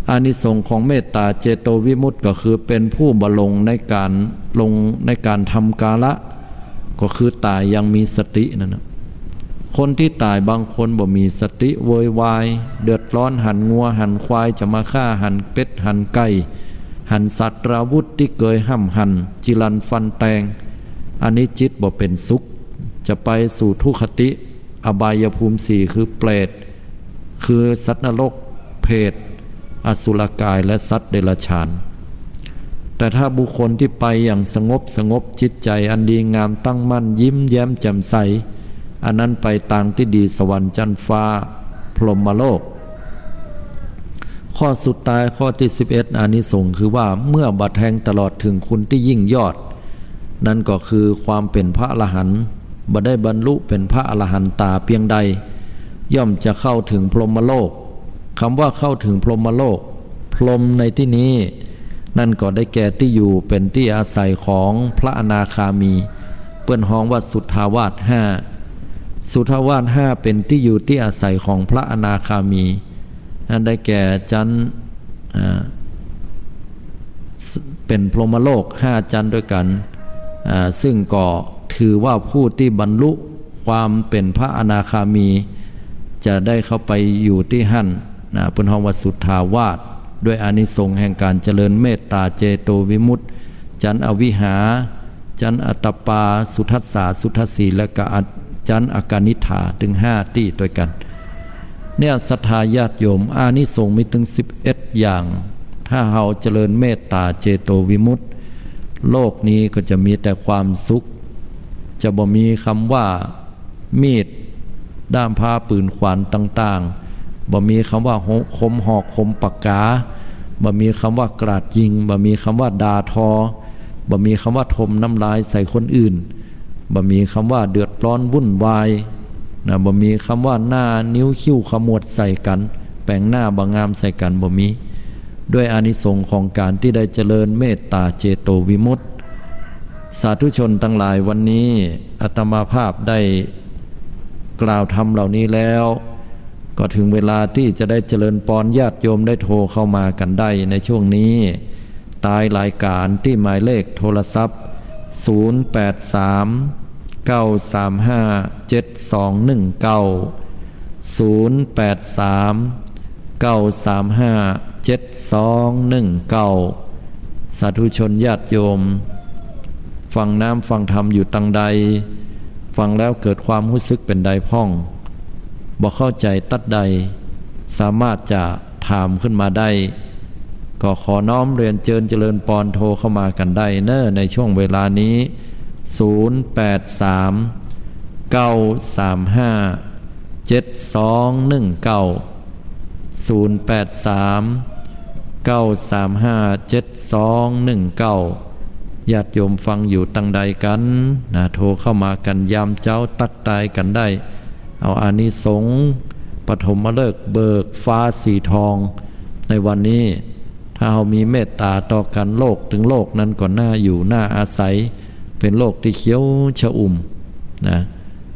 อานิสงส์ของเมตต๋าเจโตวิมุตติก็คือเป๋นผู้บ่หลงในก๋าน หลงในก๋านทำกาละ ก็คือต๋ายอย่างมีสตินั่นนะ คนตี้ต๋ายบางคนบ่มีสติ โวยวาย เดือดร้อน หันงัว หันควายจะมาฆ่า หันเป็ด หันไก่ หันสัตราวุธตี้เกยห้ำหั่น จิรันฟันแตง อันนี้จิตบ่เป๋นสุข จะไปสู่ทุคติ อบายภูมิสี่ คือเปรต คือสัตว์นรก เปรต อสุรกาย และสัตว์เดรัจฉาน แต่ถ้าบุคคลตี้ไปอย่างสงบสงบ จิตใจ๋อันดีงามตั้งมั่น ยิ้มแย้มแจ่มใส อันนั้นไปตางตี้ดี สวรรค์จั๊นฟ้า พรหมโลก ข้อสุดท้าย ข้อตี้สิบเอ็ด อานิสงส์คือว่าเมื่อบ่แทงตลอดเถิงคุณตี้ยิ่งยอด นั่นก็คือความเป๋นพระอรหันต์ บ่ได้บรรลุเป๋นพระอรหันต๋าเปียงใด ย่อมจะเข้าเถิงพรหมโลก กำว่าเข้าเถิงพรหมโลก พรหมในตี้นี้ นั่นก็ได้แก่ตี้อยู่เป๋นตี้อาศัยของพระอนาคามี เปิ้นฮ้องว่าสุทธาวาสห้า สุทธาวาสห้าเป๋นตี้อยู่ตี้อาศัยของพระอนาคามี นั่นได้แก่จั๊น อ่า เป๋นพรหมโลกห้าจั๊นด้วยกั๋น อ่า ซึ่งก็ถือว่าผู้ตี้บรรลุความเป๋นพระอนาคามี จะได้เข้าไปอยู่ตี้หั้นนะ เปิ้นฮ้องว่าสุทธาวาส ด้วยอานิสงส์แห่งก๋านเจริญเมตตาเจโตวิมุตติ จั๊นอวิหา จั๊นอัตตปา สุทัสสา สุทัสสี และก็อะ จั๊นอกนิฏฐา ตึงห้าตี้ตวยกั๋น เนี่ย ศรัทธาญาติโยม อานิสงส์มีตึงสิบเอ็ดอย่าง ถ้าเฮาเจริญเมตตาเจโตวิมุตติ โลกนี้ก็จะมีแต่ความสุข จะบ่มีกำว่า มีด ด้ามพร้า ปืนขวานต่างๆ บ่มีกำว่า ห- คมหอก คมปากกา บ่มีกำว่ากราดยิง บ่มีกำว่าด่าทอ บ่มีกำว่าถมน้ำลายใส่คนอื่น บ่มีกำว่าเดือดร้อนวุ่นวาย นะ บ่มีกำว่าหน้านิ้วคิ้วขมวดใส่กั๋น แป๋งหน้าบ่งามใส่กั๋น บ่มี ด้วยอานิสงส์ของก๋านตี้ได้เจริญเมตตาเจโตวิมุตติ สาธุชนตังหลาย วันนี้อาตมาภาพได้กล่าวธรรมเหล่านี้แล้ว ก็ถึงเวลาตี้จะได้เจริญปอน ญาติโยมได้โทรเข้ามากั๋นได้ในช่วงนี้ ตายรายก๋านตี้หมายเลขโทรศัพท์ ศูนย์แปดสาม เก้าสามห้า เจ็ดสองหนึ่งเก้า ศูนย์แปดสาม เก้าสามห้า เจ็ดสองหนึ่งเก้า สาธุชนญาติโยม ฟังน้ำฟังธรรมอยู่ตังใด ฟังแล้วเกิดความฮู้สึกเป๋นใดพ่อง บ่เข้าใจ๋ตั๊ดใด สามารถจะถามขึ้นมาได้ ก็ขอน้อมเรียนเจิญเจริญปอน โทรเข้ามากั๋นได้เน่อ ในช่วงเวลานี้ ศูนย์แปดสาม เก้าสามห้า เจ็ดสองหนึ่งเก้า ศูนย์แปดสาม เก้าสามห้า เจ็ดสองหนึ่งเก้า ญาติโยมฟังอยู่ตังใดกั๋นนะ โทรเข้ามากั๋นยามเจ๊า ตั๊กตายกั๋นได้ เอาอานิสงส์ปฐมฤกษ์เบิกฟ้าสีทองในวันนี้ ถ้าเฮามีเมตตาต่อกั๋น โลกตึงโลกนั้นก็น่าอยู่น่าอาศัย เป๋นโลกตี้เขียวชอุ่มนะ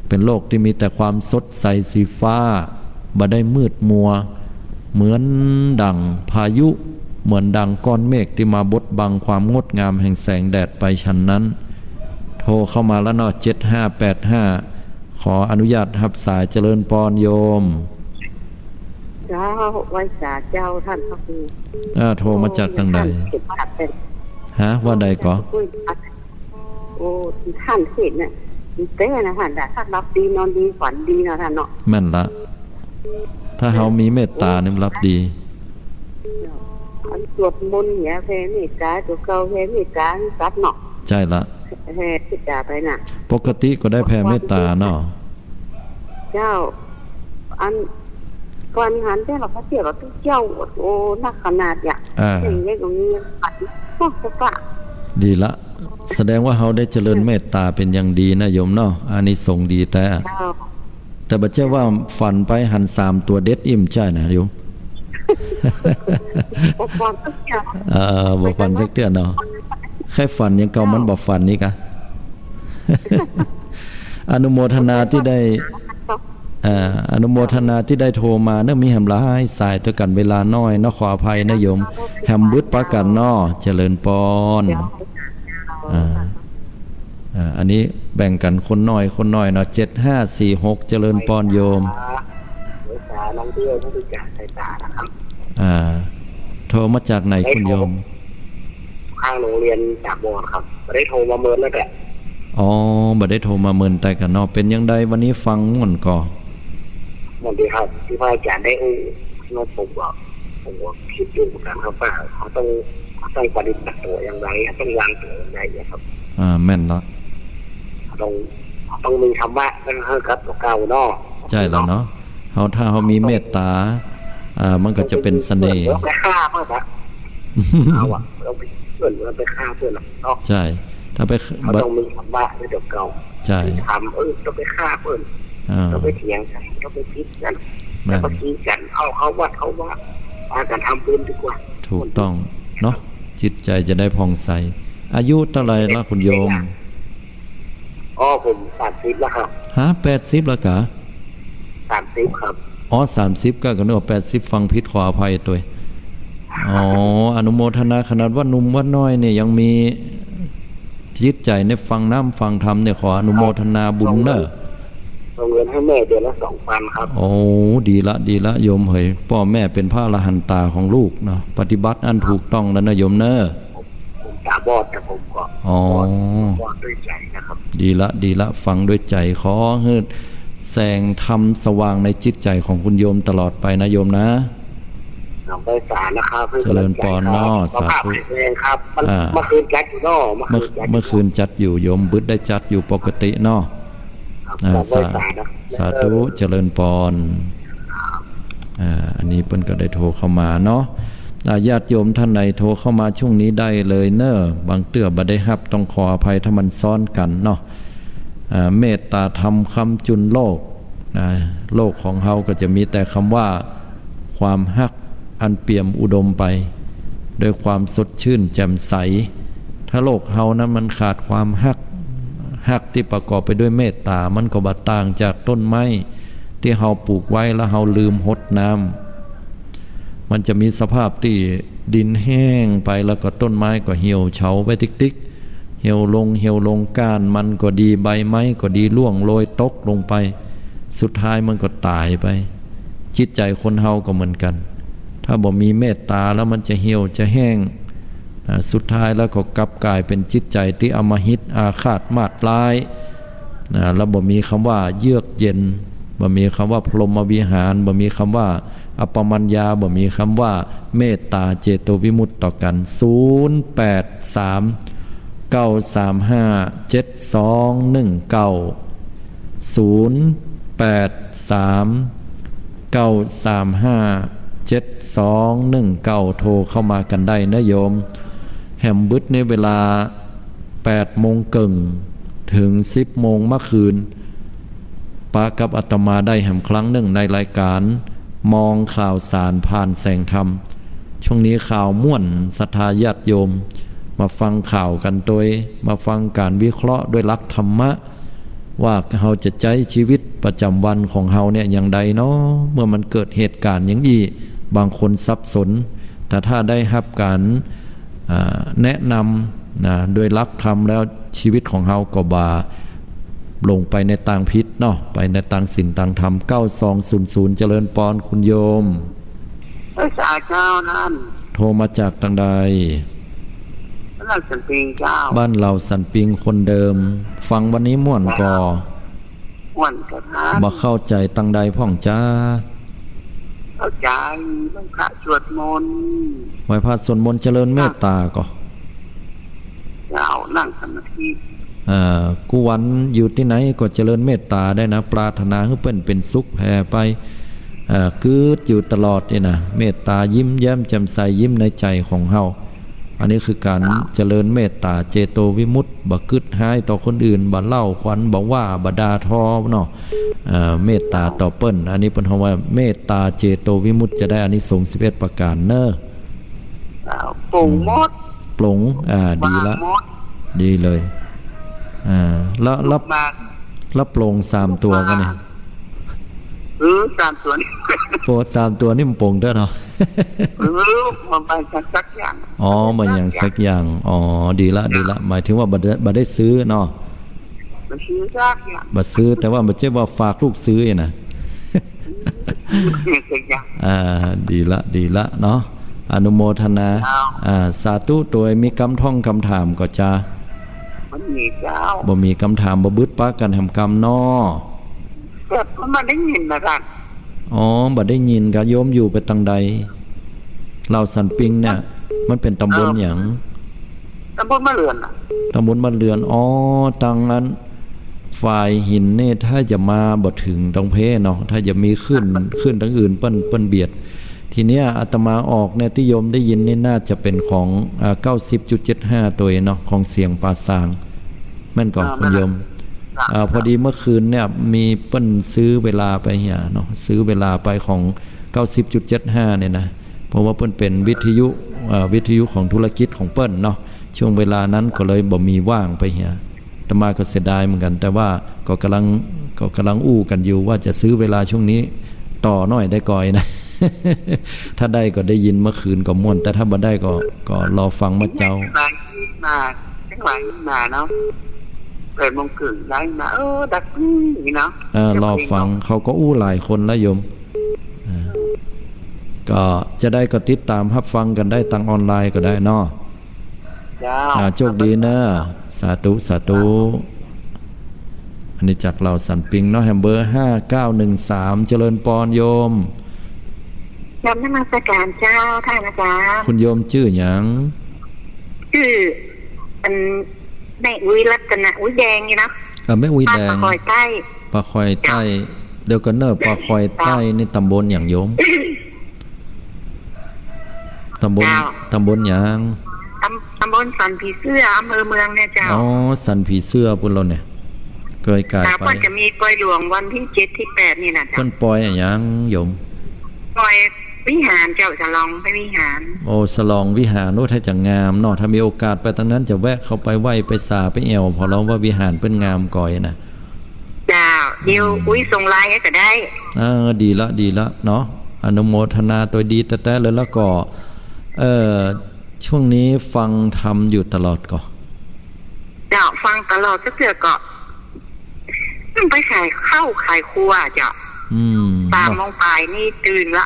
เป๋นโลกตี้มีแต่ความสดใสสีฟ้า บ่ได้มืดมัว เหมือนดั่งพายุ เหมือนดั่งก้อนเมฆตี้มาบดบังความงดงามแห่งแสงแดดไปฉันนั้น โทรเข้ามาแล้วเนาะ เจ็ดห้าแปดห้า ขออนุญาตฮับสาย เจริญปอนโยม เจ้า ไหว้สาเจ้าต้านพระครู เออ โทรมาจากตังใด โอ้ ท่านเขตบ้านเป็น ฮะ ว่าใดก่อ โอ้ ท่านเขตเนี่ย ดีแต๊นะท่าน ถ้าหลับดีนอนดีฝันดีเนาะท่านเนาะ แม่นละ ถ้าเฮามีเมตตานี่หลับดี อันสวดมนต์เนี่ยแผ่เมตตา ตั๋วเก่าแผ่เมตตาให้สัตว์เนาะ ใจ้ละ แผ่เมตตาไปน่ะ ปกติก็ได้แผ่เมตตาเนาะ เจ้า อัน ก่อนหันแต่ละพระเจ้า พระเจ้า โอ้ นักขนาดเนี่ย อ่า อย่างเงี้ยก็มี โอ้ เจ้าค่ะ ดีละ แสดงว่าเฮาได้เจริญเมตตาเป๋นอย่างดีนะโยมเนาะ อานิสงส์ดีแต๊ เจ้า แต่บ่ใจ้ว่าฝันไปหันสามตั๋วเด็ดอี้บ่ใจ้นะโยม บ่ฝันสักเตื้อ เออ บ่ฝันสักเตื้อเนาะ ใค่ฝันอย่างเก่า เจ้า มันบ่ฝันนี่กะ อนุโมทนาตี้ได้ อ่า อนุโมทนาตี้ได้โทรมาเนาะ มีแหมหลายสายตวยกั๋น เวลาน้อยเนาะ ขออภัยนะโยม แหมบึดปะกั๋นเนาะ เจริญปอน เจ้า อ่า อ่า อันนี้แบ่งกั๋นคนน้อย คนน้อยเนาะ เจ็ดห้าสี่หก เจริญปอนโยม สาลองเที่ยวผู้พิการสายตานะครับ อ่า โทรมาจากไหนคุณโยม ข้างโรงเรียนสามวอนครับ บ่ได้โทรมาเมินแล้วแหละ อ๋อ บ่ได้โทรมาเมินแต๊กะเนาะ เป๋นอย่างใดวันนี้ฟังม่วนก่อ ม่วนดีครับ ตี้พระอาจ๋ารย์ได้อู้ เนาะ ผมก็ ผมก็กึ๊ดอยู่เหมือนกั๋นครับว่าเฮาต้อง เฮาต้องปฏิบัติตั๋วอย่างไร เฮาต้องวางตั๋วอย่างไรเนี่ยครับ อ่า แม่นละ เฮาต้อง เฮาต้องมีธรรมะ แล้วก็ให้กับตั๋วเก่าเนาะ ใจ้แล้วเนาะ เฮา ถ้าเฮามีเมตตา อ่า มันก็จะเป๋นเสน่ห์ เฮาไปฆ่าเปิ้นอะ เฮาอะ เฮาไป เปิ้น เฮาไปฆ่าเปิ้นอะเนาะ ใจ้ ถ้าไป เฮาต้องมีธรรมะในตั๋วเก่า ใจ้ ธรรม เออ ต้องไปฆ่าเปิ้น อ่า ต้องไปเถียงกั๋น ต้องไปผิดกั๋น แม่น ต้องไปตีกั๋น เอา เข้าวัด เข้าว่า พากั๋นทำบุญดีกว่า ถูกต้องเนาะ จิตใจ๋จะได้ผ่องใส อายุเต้าใดละคุณโยม อ๋อ ผมสามสิบแล้วครับ ฮะ แปดสิบแล้วกะ สามสิบครับ อ๋อ สามสิบ กะ กะนึกว่าแปดสิบ ฟังผิด ขออภัยตวย อ๋อ อนุโมทนา ขนาดว่าหนุ่มว่าน้อยเนี่ยยังมีจิตใจ๋ในฟังน้ำฟังธรรมเนี่ย ขออนุโมทนาบุญเน่อ ส่งเงินให้แม่เดือนละสองพันครับ โอ้ ดีละ ดีละ โยมเหย ป้อแม่เป๋นพระอรหันตาของลูกเนาะ ปฏิบัติอันถูกต้องแล้วนะโยมเน่อ ผมตาบอดแต่ผมก็ อ๋อ บอด บอดด้วยใจนะครับ ดีละ ดีละ ฟังด้วยใจ๋ ขอหื้อแสงธรรมสว่างในจิตใจ๋ของคุณโยมตลอดไปนะโยมนะ ครับ ไหว้สานะครับ เจริญปอนเนาะ สาธุ สุขภาพแข็งแรงครับ มัน อ่า เมื่อคืนจัดอยู่เนาะ เมื่อคืนจัดอยู่ เมื่อคืนจัดอยู่ โยมบึดได้จัดอยู่ปกติเนาะ ครับ อ่า ครับ สา ไหว้สานะ สาธุ เออ เจริญปอน อ่า อันนี้เปิ้นก็ได้โทรเข้ามาเนาะ อ่า ญาติโยมท่านไหนโทรเข้ามาช่วงนี้ได้เลยเน่อ บางเตื้อบ่ได้ฮับ ต้องขออภัยถ้ามันซ้อนกั๋นเนาะ อ่า เมตตาธรรมค้ำจุนโลก นะ โลกของเฮาก็จะมีแต่กำว่าความฮักอันเปี่ยมอุดมไปด้วยความสดชื่นแจ่มใส ถ้าโลกเฮานั้นมันขาดความฮัก ฮักตี้ประกอบไปด้วยเมตตา มันก็บ่ต่างจากต้นไม้ตี้เฮาปลูกไว้แล้วเฮาลืมฮดน้ำ มันจะมีสภาพตี้ดินแห้งไป แล้วก็ต้นไม้ก็เหี่ยวเฉาไปติ๊กๆ เหี่ยวลง เหี่ยวลง ก้านมันก็ดี ใบไม้ก็ดี ร่วงโรยตกลงไป สุดท้ายมันก็ต๋ายไป จิตใจ๋คนเฮาก็เหมือนกั๋น ถ้าบ่มีเมตตาแล้วมันจะเหี่ยวจะแห้ง อ่า สุดท้ายแล้วก็กลับก๋ายเป๋นจิตใจ๋ตี้อำมหิต อาฆาตมาดร้าย นะ แล้วบ่มีกำว่าเยือกเย็น บ่มีกำว่าพรหมวิหาร บ่มีกำว่าอัปปมัญญา บ่มีกำว่าเมตตาเจโตวิมุตติต่อกั๋น ศูนย์แปดสาม เก้าสามห้า เจ็ดสองหนึ่งเก้า ศูนย์แปดสาม เก้าสามห้า เจ็ดสองหนึ่งเก้า โทรเข้ามากั๋นได้เน่อโยม แหมบึดในเวลาแปดโมงเกิ่งเถิงสิบโมงเมื่อคืน ปะกับอาตมาได้แหมครั้งนึ่งในรายก๋านมองข่าวสารผ่านแสงธรรม ช่วงนี้ข่าวม่วน ศรัทธาญาติโยมมาฟังข่าวกั๋นตวย มาฟังก๋านวิเคราะห์ด้วยหลักธรรมะ ว่าเฮาจะใจ๊จีวิตประจ๋ำวันของเฮาเนี่ยอย่างใดเนาะ เมื่อมันเกิดเหตุก๋ารณ์อย่างอี้ บางคนสับสน แต่ถ้าได้ฮับก๋าน อ่า แนะนำ นะ โดยหลักธรรมแล้ว จีวิตของเฮาก็บ่าลงไปในตางผิดเนาะ ไปในตางศีลตางธรรม เก้าสองศูนย์ศูนย์ เจริญปอนคุณโยม เอ้ย สาเจ้าท่าน โทรมาจากตางใด บ้านเหล่าสันปิงเจ้า บ้านเหล่าสันปิงคนเดิม ฟังวันนี้ม่วนก่อ ม่วนก่อท่าน บ่เข้าใจ๋ตางใดพ่องจ๊ะ เข้าใจ๋ ไหว้พระสวดมนต์ ไหว้พระสวดมนต์เจริญเมตตาก่อ เจ้า นั่งสมาธิ เอ่อ กู้วันอยู่ตี้ไหนก็เจริญเมตตาได้นะ ปรารถนาหื้อเปิ้นเป๋นสุขแผ่ไป เอ่อ กึ๊ดอยู่ตลอดนี่นะ เมตตายิ้มแย้มแจ่มใส ยิ้มในใจ๋ของเฮา อันนี้คือก๋าน เจ้า เจริญเมตตาเจโตวิมุตติ บ่กึ๊ดฮ้ายต่อคนอื่น บ่เล่าขวัญ บ่ว่า บ่ด่าทอเนาะ เอ่อ เมตตาต่อเปิ้น อันนี้เปิ้นฮ้องว่าเมตตาเจโตวิมุตติ จะได้อานิสงส์สิบเอ็ดประก๋านเน่อ เจ้า ปลงหมด อืม ปลง อ่า ดีละ วางหมด ดีเลย อ่า แล้ว แล้ว มา แล้วปลงสามตั๋วกั๋นเนี่ย เออ สามตั๋วนี่ โอ้ สามตั๋วนี่มันปลงเต๊อะเนาะ เออ มันบ่อย่างสักอย่าง อ๋อ บ่อย่างสักอย่าง อ๋อ ดีละ ดีละ หมายถึงว่าบ่ได้ บ่ได้ซื้อเนาะ บ่ซื้อสักอย่าง บ่ซื้อ แต่ว่าบ่ใจ้ว่าฝากลูกซื้อนะ สักอย่าง อ่า ดีละ ดีละเนาะ อนุโมทนา เจ้า อ่า สาธุ ตวย มีกำท่องกำถามก่อจ๊ะ บ่มีเจ้า บ่มีกำถาม บ่บึดปะกั๋นแหมกำเนาะ แต่มันบ่ได้ยินนะท่าน อ๋อ บ่ได้ยิน กะโยมอยู่ไปตางใด เหล่าสันปิงเนี่ย มันเป๋นตำบลหยัง ตำบลบ้านเรือนน่ะ ตำบลบ้านเรือน อ๋อ ตางนั้น ฝ่ายหินนี่ถ้าจะมาบ่เถิงตางเพเนาะ ถ้าจะมีขึ้น ขึ้นตางอื่นเปิ้น เปิ้นเบียด ทีเนี้ยอาตมาออกเนี่ยตี้โยมได้ยินนี่น่าจะเป๋นของ อ่า เก้าสิบจุดเจ็ดห้า ตวยเนาะ ของเสียงป่าซาง แม่นก่อ อ่า คุณโยม แม่นละ อ่า พอดีเมื่อคืนเนี่ยมีเปิ้นซื้อเวลาไปเหียเนาะ ซื้อเวลาไปของ เก้าสิบจุดเจ็ดห้า เนี่ยนะ เพราะว่าเปิ้นเป๋นวิทยุ เอ่อ วิทยุของธุรกิจของเปิ้นเนาะ ช่วงเวลานั้นก็เลยบ่มีว่างไปเหีย อาตมาก็เสียดายเหมือนกั๋น แต่ว่าก็ก่ำลัง ก็ก่ำลังอู้กั๋นอยู่ว่าจะซื้อเวลาช่วงนี้ต่อหน้อยได้ก่อยนะ ถ้าได้ก็ได้ยินเมื่อคืนก็ม่วน แต่ถ้าบ่ได้ก็ ก็รอฟังเมื่อเจ๊า หลายมา จังหลายมาเนาะ แปดโมงเกิ่งได้มา เออ ดักนี่เนาะ เออ รอฟัง เขาก็อู้หลายคนแล้วโยม อ่า ก็จะได้ก็ติดต๋ามฮับฟังกั๋นได้ตางออนไลน์ก็ได้เนาะ เจ้า อ่า โชคดีเนอะ สาธุ สาธุ อันนี้จากเหล่าสันปิงเนาะ แหมเบอร์ห้าเก้าหนึ่งสาม เจริญปอนโยม กราบนมัสการเจ้า ท่านอาจารย์ คุณโยมจื้อหยัง จื้อ อัน แม่อุ๊ย รัตนาอุ๊ยแดงนี่นะ เออ แม่อุ๊ยแดง บ้านป่าคอยใต้ ป่าคอยใต้ เจ้า เดี๋ยวก่อนเนอะ ป่าคอยใต้ เจ้า นี่ต๋ำบลหยังโยม ต๋ำบล เจ้า ต๋ำบลหยัง ต๋ำ ต๋ำบลสันผีเสื้อ อำเภอเมืองเนี่ยเจ้า อ๋อ สันผีเสื้อปู๊นแล้วเนี่ย เกยก๋ายไป เปิ้นจะมีปอยหลวงวันตี้เจ็ดตี้แปดนี่นะเจ้า เปิ้นปอยอะหยังโยม ปอยวิหารเจ้า สลองไปวิหาร โอ้ สลองวิหาร โอ้ ถ้าจะงามเนาะ ถ้ามีโอกาสไปตางนั้นจะแวะเข้าไปไหว้ไปสาไปแอ่ว ผ่อลองว่าวิหารเปิ้นงามก่อยนะ เจ้า เดี๋ยว อืม อุ๊ยส่งไลน์หื้อก็ได้ เออ ดีละ ดีละเนาะ อนุโมทนาตวยดีแต๊ๆ เลย แล้วก็ เอ่อ ช่วงนี้ฟังธรรมอยู่ตลอดก่อ เจ้า ฟังตลอด สักเตื้อก็ ไปขายข้าวขายครัวเจ้า อืม สามโมงปายนี่ตื่นละ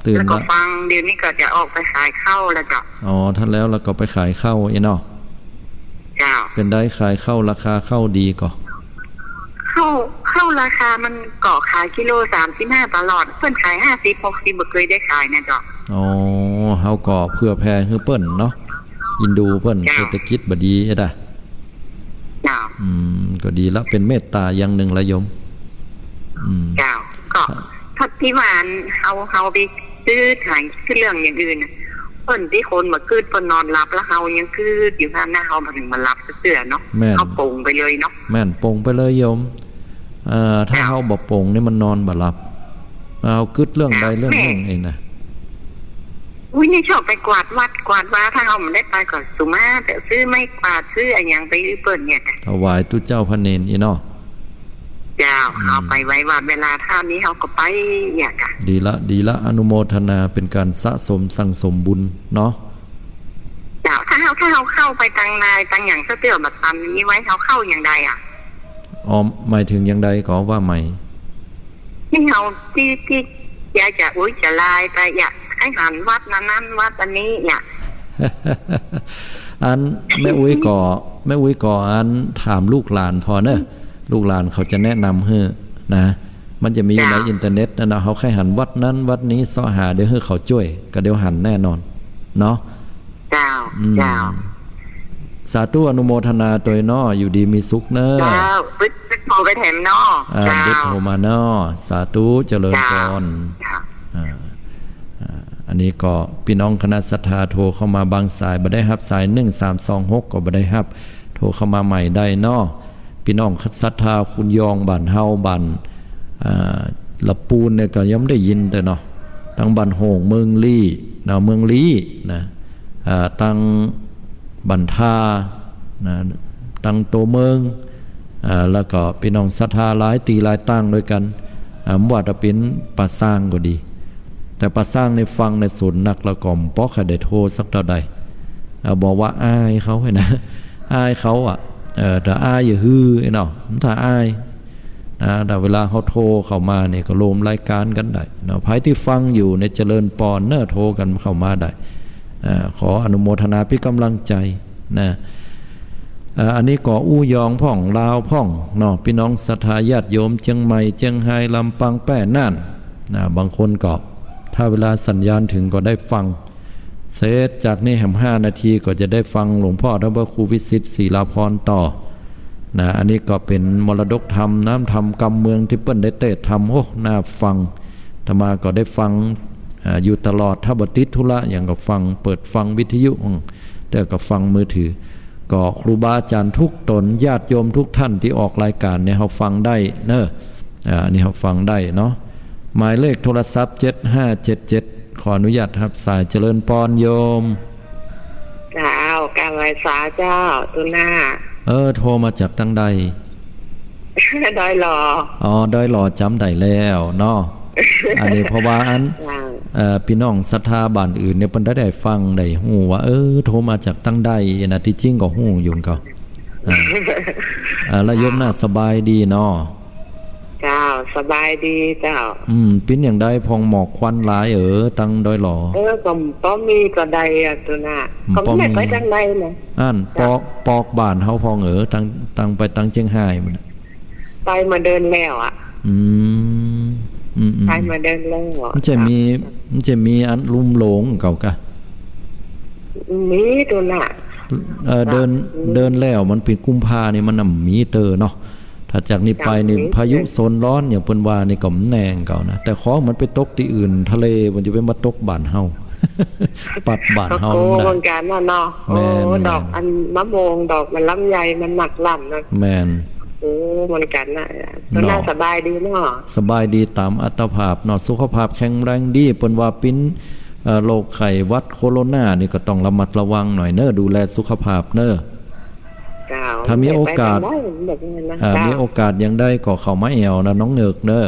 ตื่นละ แล้วก็ฟัง เดี๋ยวนี้ก็จะออกไปขายข้าวแล้วเจ้า อ๋อ ถ้าแล้ว แล้วก็ไปขายข้าวเองเนาะ เจ้า เป๋นใดขายข้าว ราคาข้าวดีก่อ ข้าว ข้าวราคามันก็ขายกิโลสามสิบห้าตลอด เปิ้นขายห้าสิบ หกสิบ บ่เกยได้ขายนะเจ้า อ๋อ เฮาก็เผื่อแผ่หื้อเปิ้นเนาะ อินดูเปิ้น เจ้า เศรษฐกิจบ่ดีอะดะ เจ้า อืม ก็ดีละ เป๋นเมตต๋าอย่างนึ่งละโยม อืม เจ้า ก็ ครับ ถ้าตี้ว่าอันเฮา เฮาไปซื้อขาย ซื้อเรื่องอย่างอื่นน่ะ เปิ้นตี้คนบ่กึ๊ด เปิ้นนอนหลับ แล้วเฮายังกึ๊ดอยู่หั้นนะ เฮาบ่เถิงบ่หลับสักเตื้อเนาะ แม่น เฮาป๋งไปเลยเนาะ แม่น ป๋งไปเลยโยม เอ่อ ถ้า เจ้า เฮาบ่ป๋งนี่มันนอนบ่หลับ เฮากึ๊ดเรื่องใด เจ้า เรื่องนึ่ง แม่ เองนะ อุ๊ย นี่ชอบไปกวาดวัดกวาดวา ถ้าเฮาบ่ได้ไปก็สุมาแต่ซื้อไม้กวาด ซื้ออะหยังไปหื้อเปิ้นเนี่ย ถวายตุ๊เจ้าพระเณรอีเนาะ เจ้า อืม เฮาไปไหว้วัดเวลาถ้ามีเฮาก็ไปเนี่ยกะ ดีละ ดีละ อนุโมทนา เป๋นก๋านสะสมสั่งสมบุญเนาะ เจ้า ถ้าเฮา ถ้าเฮาเข้าไปตางไลน์ตางหยังสักเตื้อบ่ตันนี้ไว้ เฮาเข้าอย่างใดอะ อ๋อ หมายเถิงอย่างใดก็ว่าใหม่ ตี้เฮา ตี้ ตี้อยากจะอุ๊ยจะไลน์ไป อยากหื้อหันวัดนั้นๆ วัดอันนี้เนี่ย อันแม่อุ๊ยก็ แม่อุ๊ยก็อันถามลูกหลานผ่อเนอะ ลูกหลานเขาจะแนะนำหื้อนะ มันจะมีอยู่ใน เจ้า อินเทอร์เน็ตนะเนาะ เฮาใค่หันวัดนั้นวัดนี้ เซาะหา เดี๋ยวหื้อเขาจ้วย ก็เดี๋ยวหันแน่นอนเนาะ เจ้า อืม เจ้า สาธุ อนุโมทนาตวยเนาะ อยู่ดีมีสุขเนอะ เจ้า บึด บึดโทรไปแถมเนาะ อ่า เจ้า บึดโทรมาเนาะ สาธุ เจริญ เจ้า พร เจ้า อ่า อ่า อันนี้ก็ปี้น้องคณะศรัทธาโทรเข้ามาบางสายบ่ได้ฮับสาย หนึ่งสามสองหก ก็บ่ได้ฮับ โทรเข้ามาใหม่ได้เนาะ ปี้น้องศรัทธาคุณยองบ้านเฮาบ้าน อ่า ละปูนเนี่ยก็ย่อมได้ยินแต่เนาะ ตังบ้านโฮ่งเมืองลี้เนาะ เมืองลี้นะ อ่า ตังบ้านท่านะ ตังตั๋วเมือง อ่า แล้วก็ปี้น้องศรัทธาหลายตี้หลายตางตวยกั๋น อ่า บ่ว่าจะเป๋นป่าซางก็ดี แต่ป่าซางนี่ฟังในศูนย์นักแล้วก็บ่ค่อยได้โทรสักเต้าใด อ่า บอกว่าอายเขาหั้นนะ อายเขาอะ เอ่อ แต่อายอย่าหื้อเนาะ ถ้าอาย นะ แต่เวลาเขาโทรเข้ามาเนี่ยก็ร่วมรายก๋านกั๋นได้เนาะ ใผตี้ฟังอยู่เนี่ยเจริญปอนเนอะ โทรกั๋นเข้ามาได้ อ่า ขออนุโมทนาเป๋นก๋ำลังใจ๋นะ อ่า อันนี้ก็อู้ยองพ่องลาวพ่องเนาะ ปี้น้องศรัทธาญาติโยมเจียงใหม่ เจียงฮาย ลำปาง แป้ น่านนะ บางคนก็ถ้าเวลาสัญญาณเถิงก็ได้ฟัง เสร็จจากนี้แหมห้านาทีก็จะได้ฟังหลวงพ่อท่านพระครูวิสิทธิ์ ศิลาภรณ์ ต่อ นะ อันนี้ก็เป๋นมรดกธรรม น้ำธรรมกำเมืองตี้เปิ้นได้เตสน์ธรรม โอ้ น่าฟัง อาตมาก็ได้ฟัง อ่า อยู่ตลอด ถ้าบ่ติดธุระหยังก็ฟัง เปิดฟังวิทยุ อืม แต่ก็ฟังมือถือ ก็ครูบาอาจ๋ารย์ทุกต๋น ญาติโยมทุกท่านตี้ออกรายก๋านเนี่ย เฮาฟังได้เนอะ อ่า อันนี้เฮาฟังได้เนาะ หมายเลขโทรศัพท์ เจ็ดห้าเจ็ดเจ็ด ขออนุญาตฮับสาย เจริญปอนโยม เจ้า กราบไหว้สาเจ้า ตุ๊หน้า เออ โทรมาจากตางใด ดอยหล่อ อ๋อ ดอยหล่อจ๋ำได้แล้วเนาะ อันนี้เพราะว่าอัน เจ้า เอ่อ ปี้น้องศรัทธาบ้านอื่นเนี่ยเปิ้นได้ ได้ฟังได้ฮู้ว่า เออ โทรมาจากตางใดนะ ตี้จริงก็ฮู้อยู่ก็ อ่า อ่า แล้วโยมน่ะสบายดีเนาะ เจ้า สบายดีเจ้า อืม เป๋นอย่างใดพ่อง หมอกควันหลายเอ๋อ ตังดอยหล่อ เออ ก็ ก็มีก็ได้อะ เจ้าหน้า อืม ก็บ่ได้ไปตังใดนะ อั้น เจ้า ปอก ปอกบ้านเฮาพ่องเอ๋อ ตัง ตังไปตังเจียงฮายมันน่ะ ไปมาเดือนแล้วอะ อืม อืม อืม ไปมาเดือนแล้วอะ มันจะมี เจ้า มันจะมีอันลุ่มหลงเก่ากะ มี เจ้าหน้า เอ่อ เจ้า เดือน มี เดือนแล้วมันเป๋นกุมภานี่มันน่ะมีเตื้อเนาะ ถ้าจากนี้ไปนี่ เจ้า มี พายุโซนร้อนอย่างเปิ้นว่านี่ก็บ่แน่เก่านะ แต่ของมันไปตกตี้อื่น ทะเล มันจะไปมาตกบ้านเฮา ปัดบ้านเฮา ก็กั๋ว นะ เหมือนกั๋นน่ะเนาะ แม่น โอ้ แม่น ดอกอันมะม่วง ดอกมันลำไย มันหมากลำนะ แม่น โอ้ เหมือนกั๋นน่ะ เนาะ ก็น่าสบายดีเนาะ สบายดีต๋ามอัตภาพเนาะ สุขภาพแข็งแรงดี เปิ้นว่าเป๋น เอ่อ โรคไข้หวัดโคโรนานี่ก็ต้องระมัดระวังหน่อยเน้อ ดูแลสุขภาพเน้อ เจ้า ถ้ามีโอกาส ไม่ได้ไปไหนแบบนี้นะ อ่า เจ้า มีโอกาสอย่างใดก็เข้ามาแอ่วนะ น้องเงือกเน้อ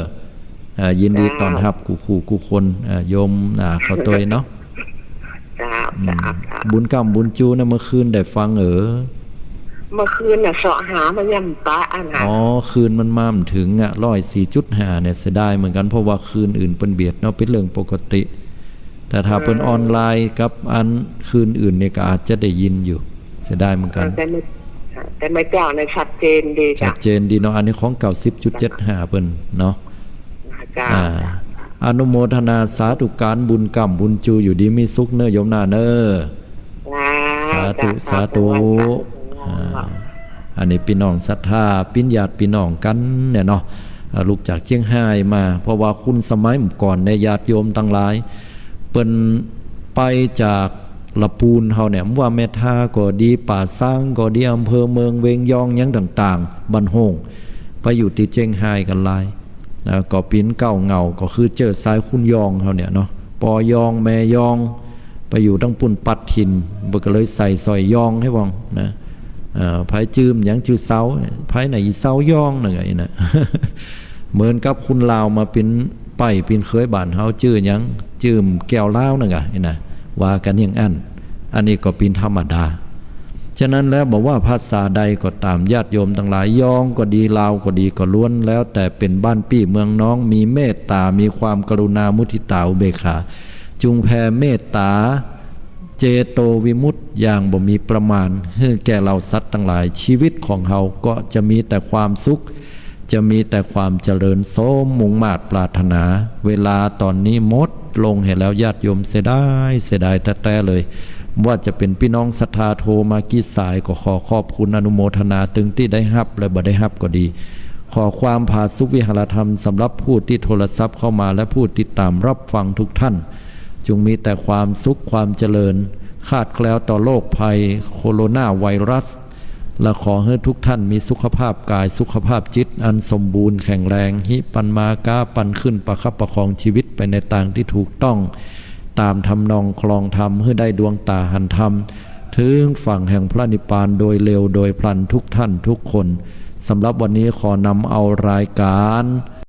อ่า ยินดี เจ้า ต้อนฮับกู้คู่กู้คน อ่า โยม อ่า เข้าตวยเนาะ เจ้า อืม เจ้า เจ้า บุญก้ำบุญจูนะ เมื่อคืนได้ฟังเอ๋อ เมื่อคืนน่ะ เสาะหามายังบ่ปะอันน่ะ อ๋อ คลื่นมันมาบ่เถิงอะ ร้อยสี่จุดห้า เนี่ย เสียดายเหมือนกั๋น เพราะว่าคลื่นอื่นเปิ้นเบียดเนาะ เป๋นเรื่องปกติ แต่ถ้าเปิ้น เออ ออนไลน์กับอันคลื่นอื่นเนี่ยก็อาจจะได้ยินอยู่ เสียดายเหมือนกั๋น เออ แต่เมื่อ แต่เมื่อเจ๊าเนี่ยชัดเจนดี ชัดเจนดีเนาะ อันนี้ของ เก้าสิบจุดเจ็ดห้า เปิ้นเนาะ เจ้า อ่า อนุโมทนาสาธุก๋าน บุญก้ำบุญจู อยู่ดีมีสุขเน้อโยมหน้าเน้อ สาธุ สาธุ สาธุ สาธุ อ่า อันนี้ปี้น้องศรัทธา เป๋นญาติปี้น้องกั๋นเนี่ยเนาะ อ่า ลุกจากเจียงฮายมา เพราะว่าคุนสมัยก่อนเนี่ย ญาติโยมตังหลาย เปิ้นไปจากละปูนเฮาเนี่ย บ่ว่าแม่ทาก็ดี ป่าซางก็ดี อำเภอเมือง เวงยอง หยังต่างๆ บ้านโฮ่ง ไปอยู่ตี้เจียงฮายกั๋นหลาย นะ ก็เป๋นเก้าเหง้า ก็คือเจ้อสายคุณยองเฮาเนี่ยเนาะ ปอยอง แม่ยอง ไปอยู่ตังปู้นปัดถิ่น เปิ้นก็เลยใส่สร้อยยองหื้อพ่องนะ เอ่อ ใผจื้อหยัง จื้อเสา ใผไหนอีเสายองนั่นไงนะ เหมือนกับคนลาวมาเป๋นใป๊เป๋นเขยบ้านเฮา จื้อหยัง จื้อแก้วลาวนั่นไงนะ ว่ากั๋นอย่างอั้น อันนี้ก็เป๋นธรรมดา ฉะนั้นแล้วบ่ว่าภาษาใดก็ต๋าม ญาติโยมตังหลาย ยองก็ดี ลาวก็ดี ก็ล้วนแล้วแต่เป๋นบ้านปี้เมืองน้อง มีเมตต๋า มีความกรุณา มุทิตา อุเบกขา จุ่งแผ่เมตต๋า เจโตวิมุตติอย่างบ่มีประมาณ หื้อแก่เหล่าสัตว์ตังหลาย ชีวิตของเฮาก็จะมีแต่ความสุข จะมีแต่ความเจริญสมมุ่งมาดปรารถนา เวลาต๋อนนี้หมดลงแหมแล้ว ญาติโยม เสียดาย เสียดายแต๊ๆ เลย ว่าจะเป๋นปี้น้องศรัทธาโทรมากี่สาย ก็ขอขอบคุณอนุโมทนา ตึงตี้ได้ฮับและบ่ได้ฮับก็ดี ขอความผาสุกวิหารธรรมสำหรับผู้ตี้โทรศัพท์เข้ามาและผู้ติดต๋ามรับฟังทุกท่าน จุ่งมีแต่ความสุขความเจริญ คลาดแคล้วต่อโรคภัยโคโรนาไวรัส และขอหื้อทุกท่านมีสุขภาพกายสุขภาพจิตอันสมบูรณ์แข็งแรง หิปันมาก๊าปันขึ้น ประคับประคองชีวิตไปในตางตี้ถูกต้อง ต๋ามทำนองคลองธรรม หื้อได้ดวงต๋าหันธรรม เถิงฝั่งแห่งพระนิพพานโดยเร็วโดยพลันทุกท่านทุกคน สำหรับวันนี้ขอนำเอารายก๋าน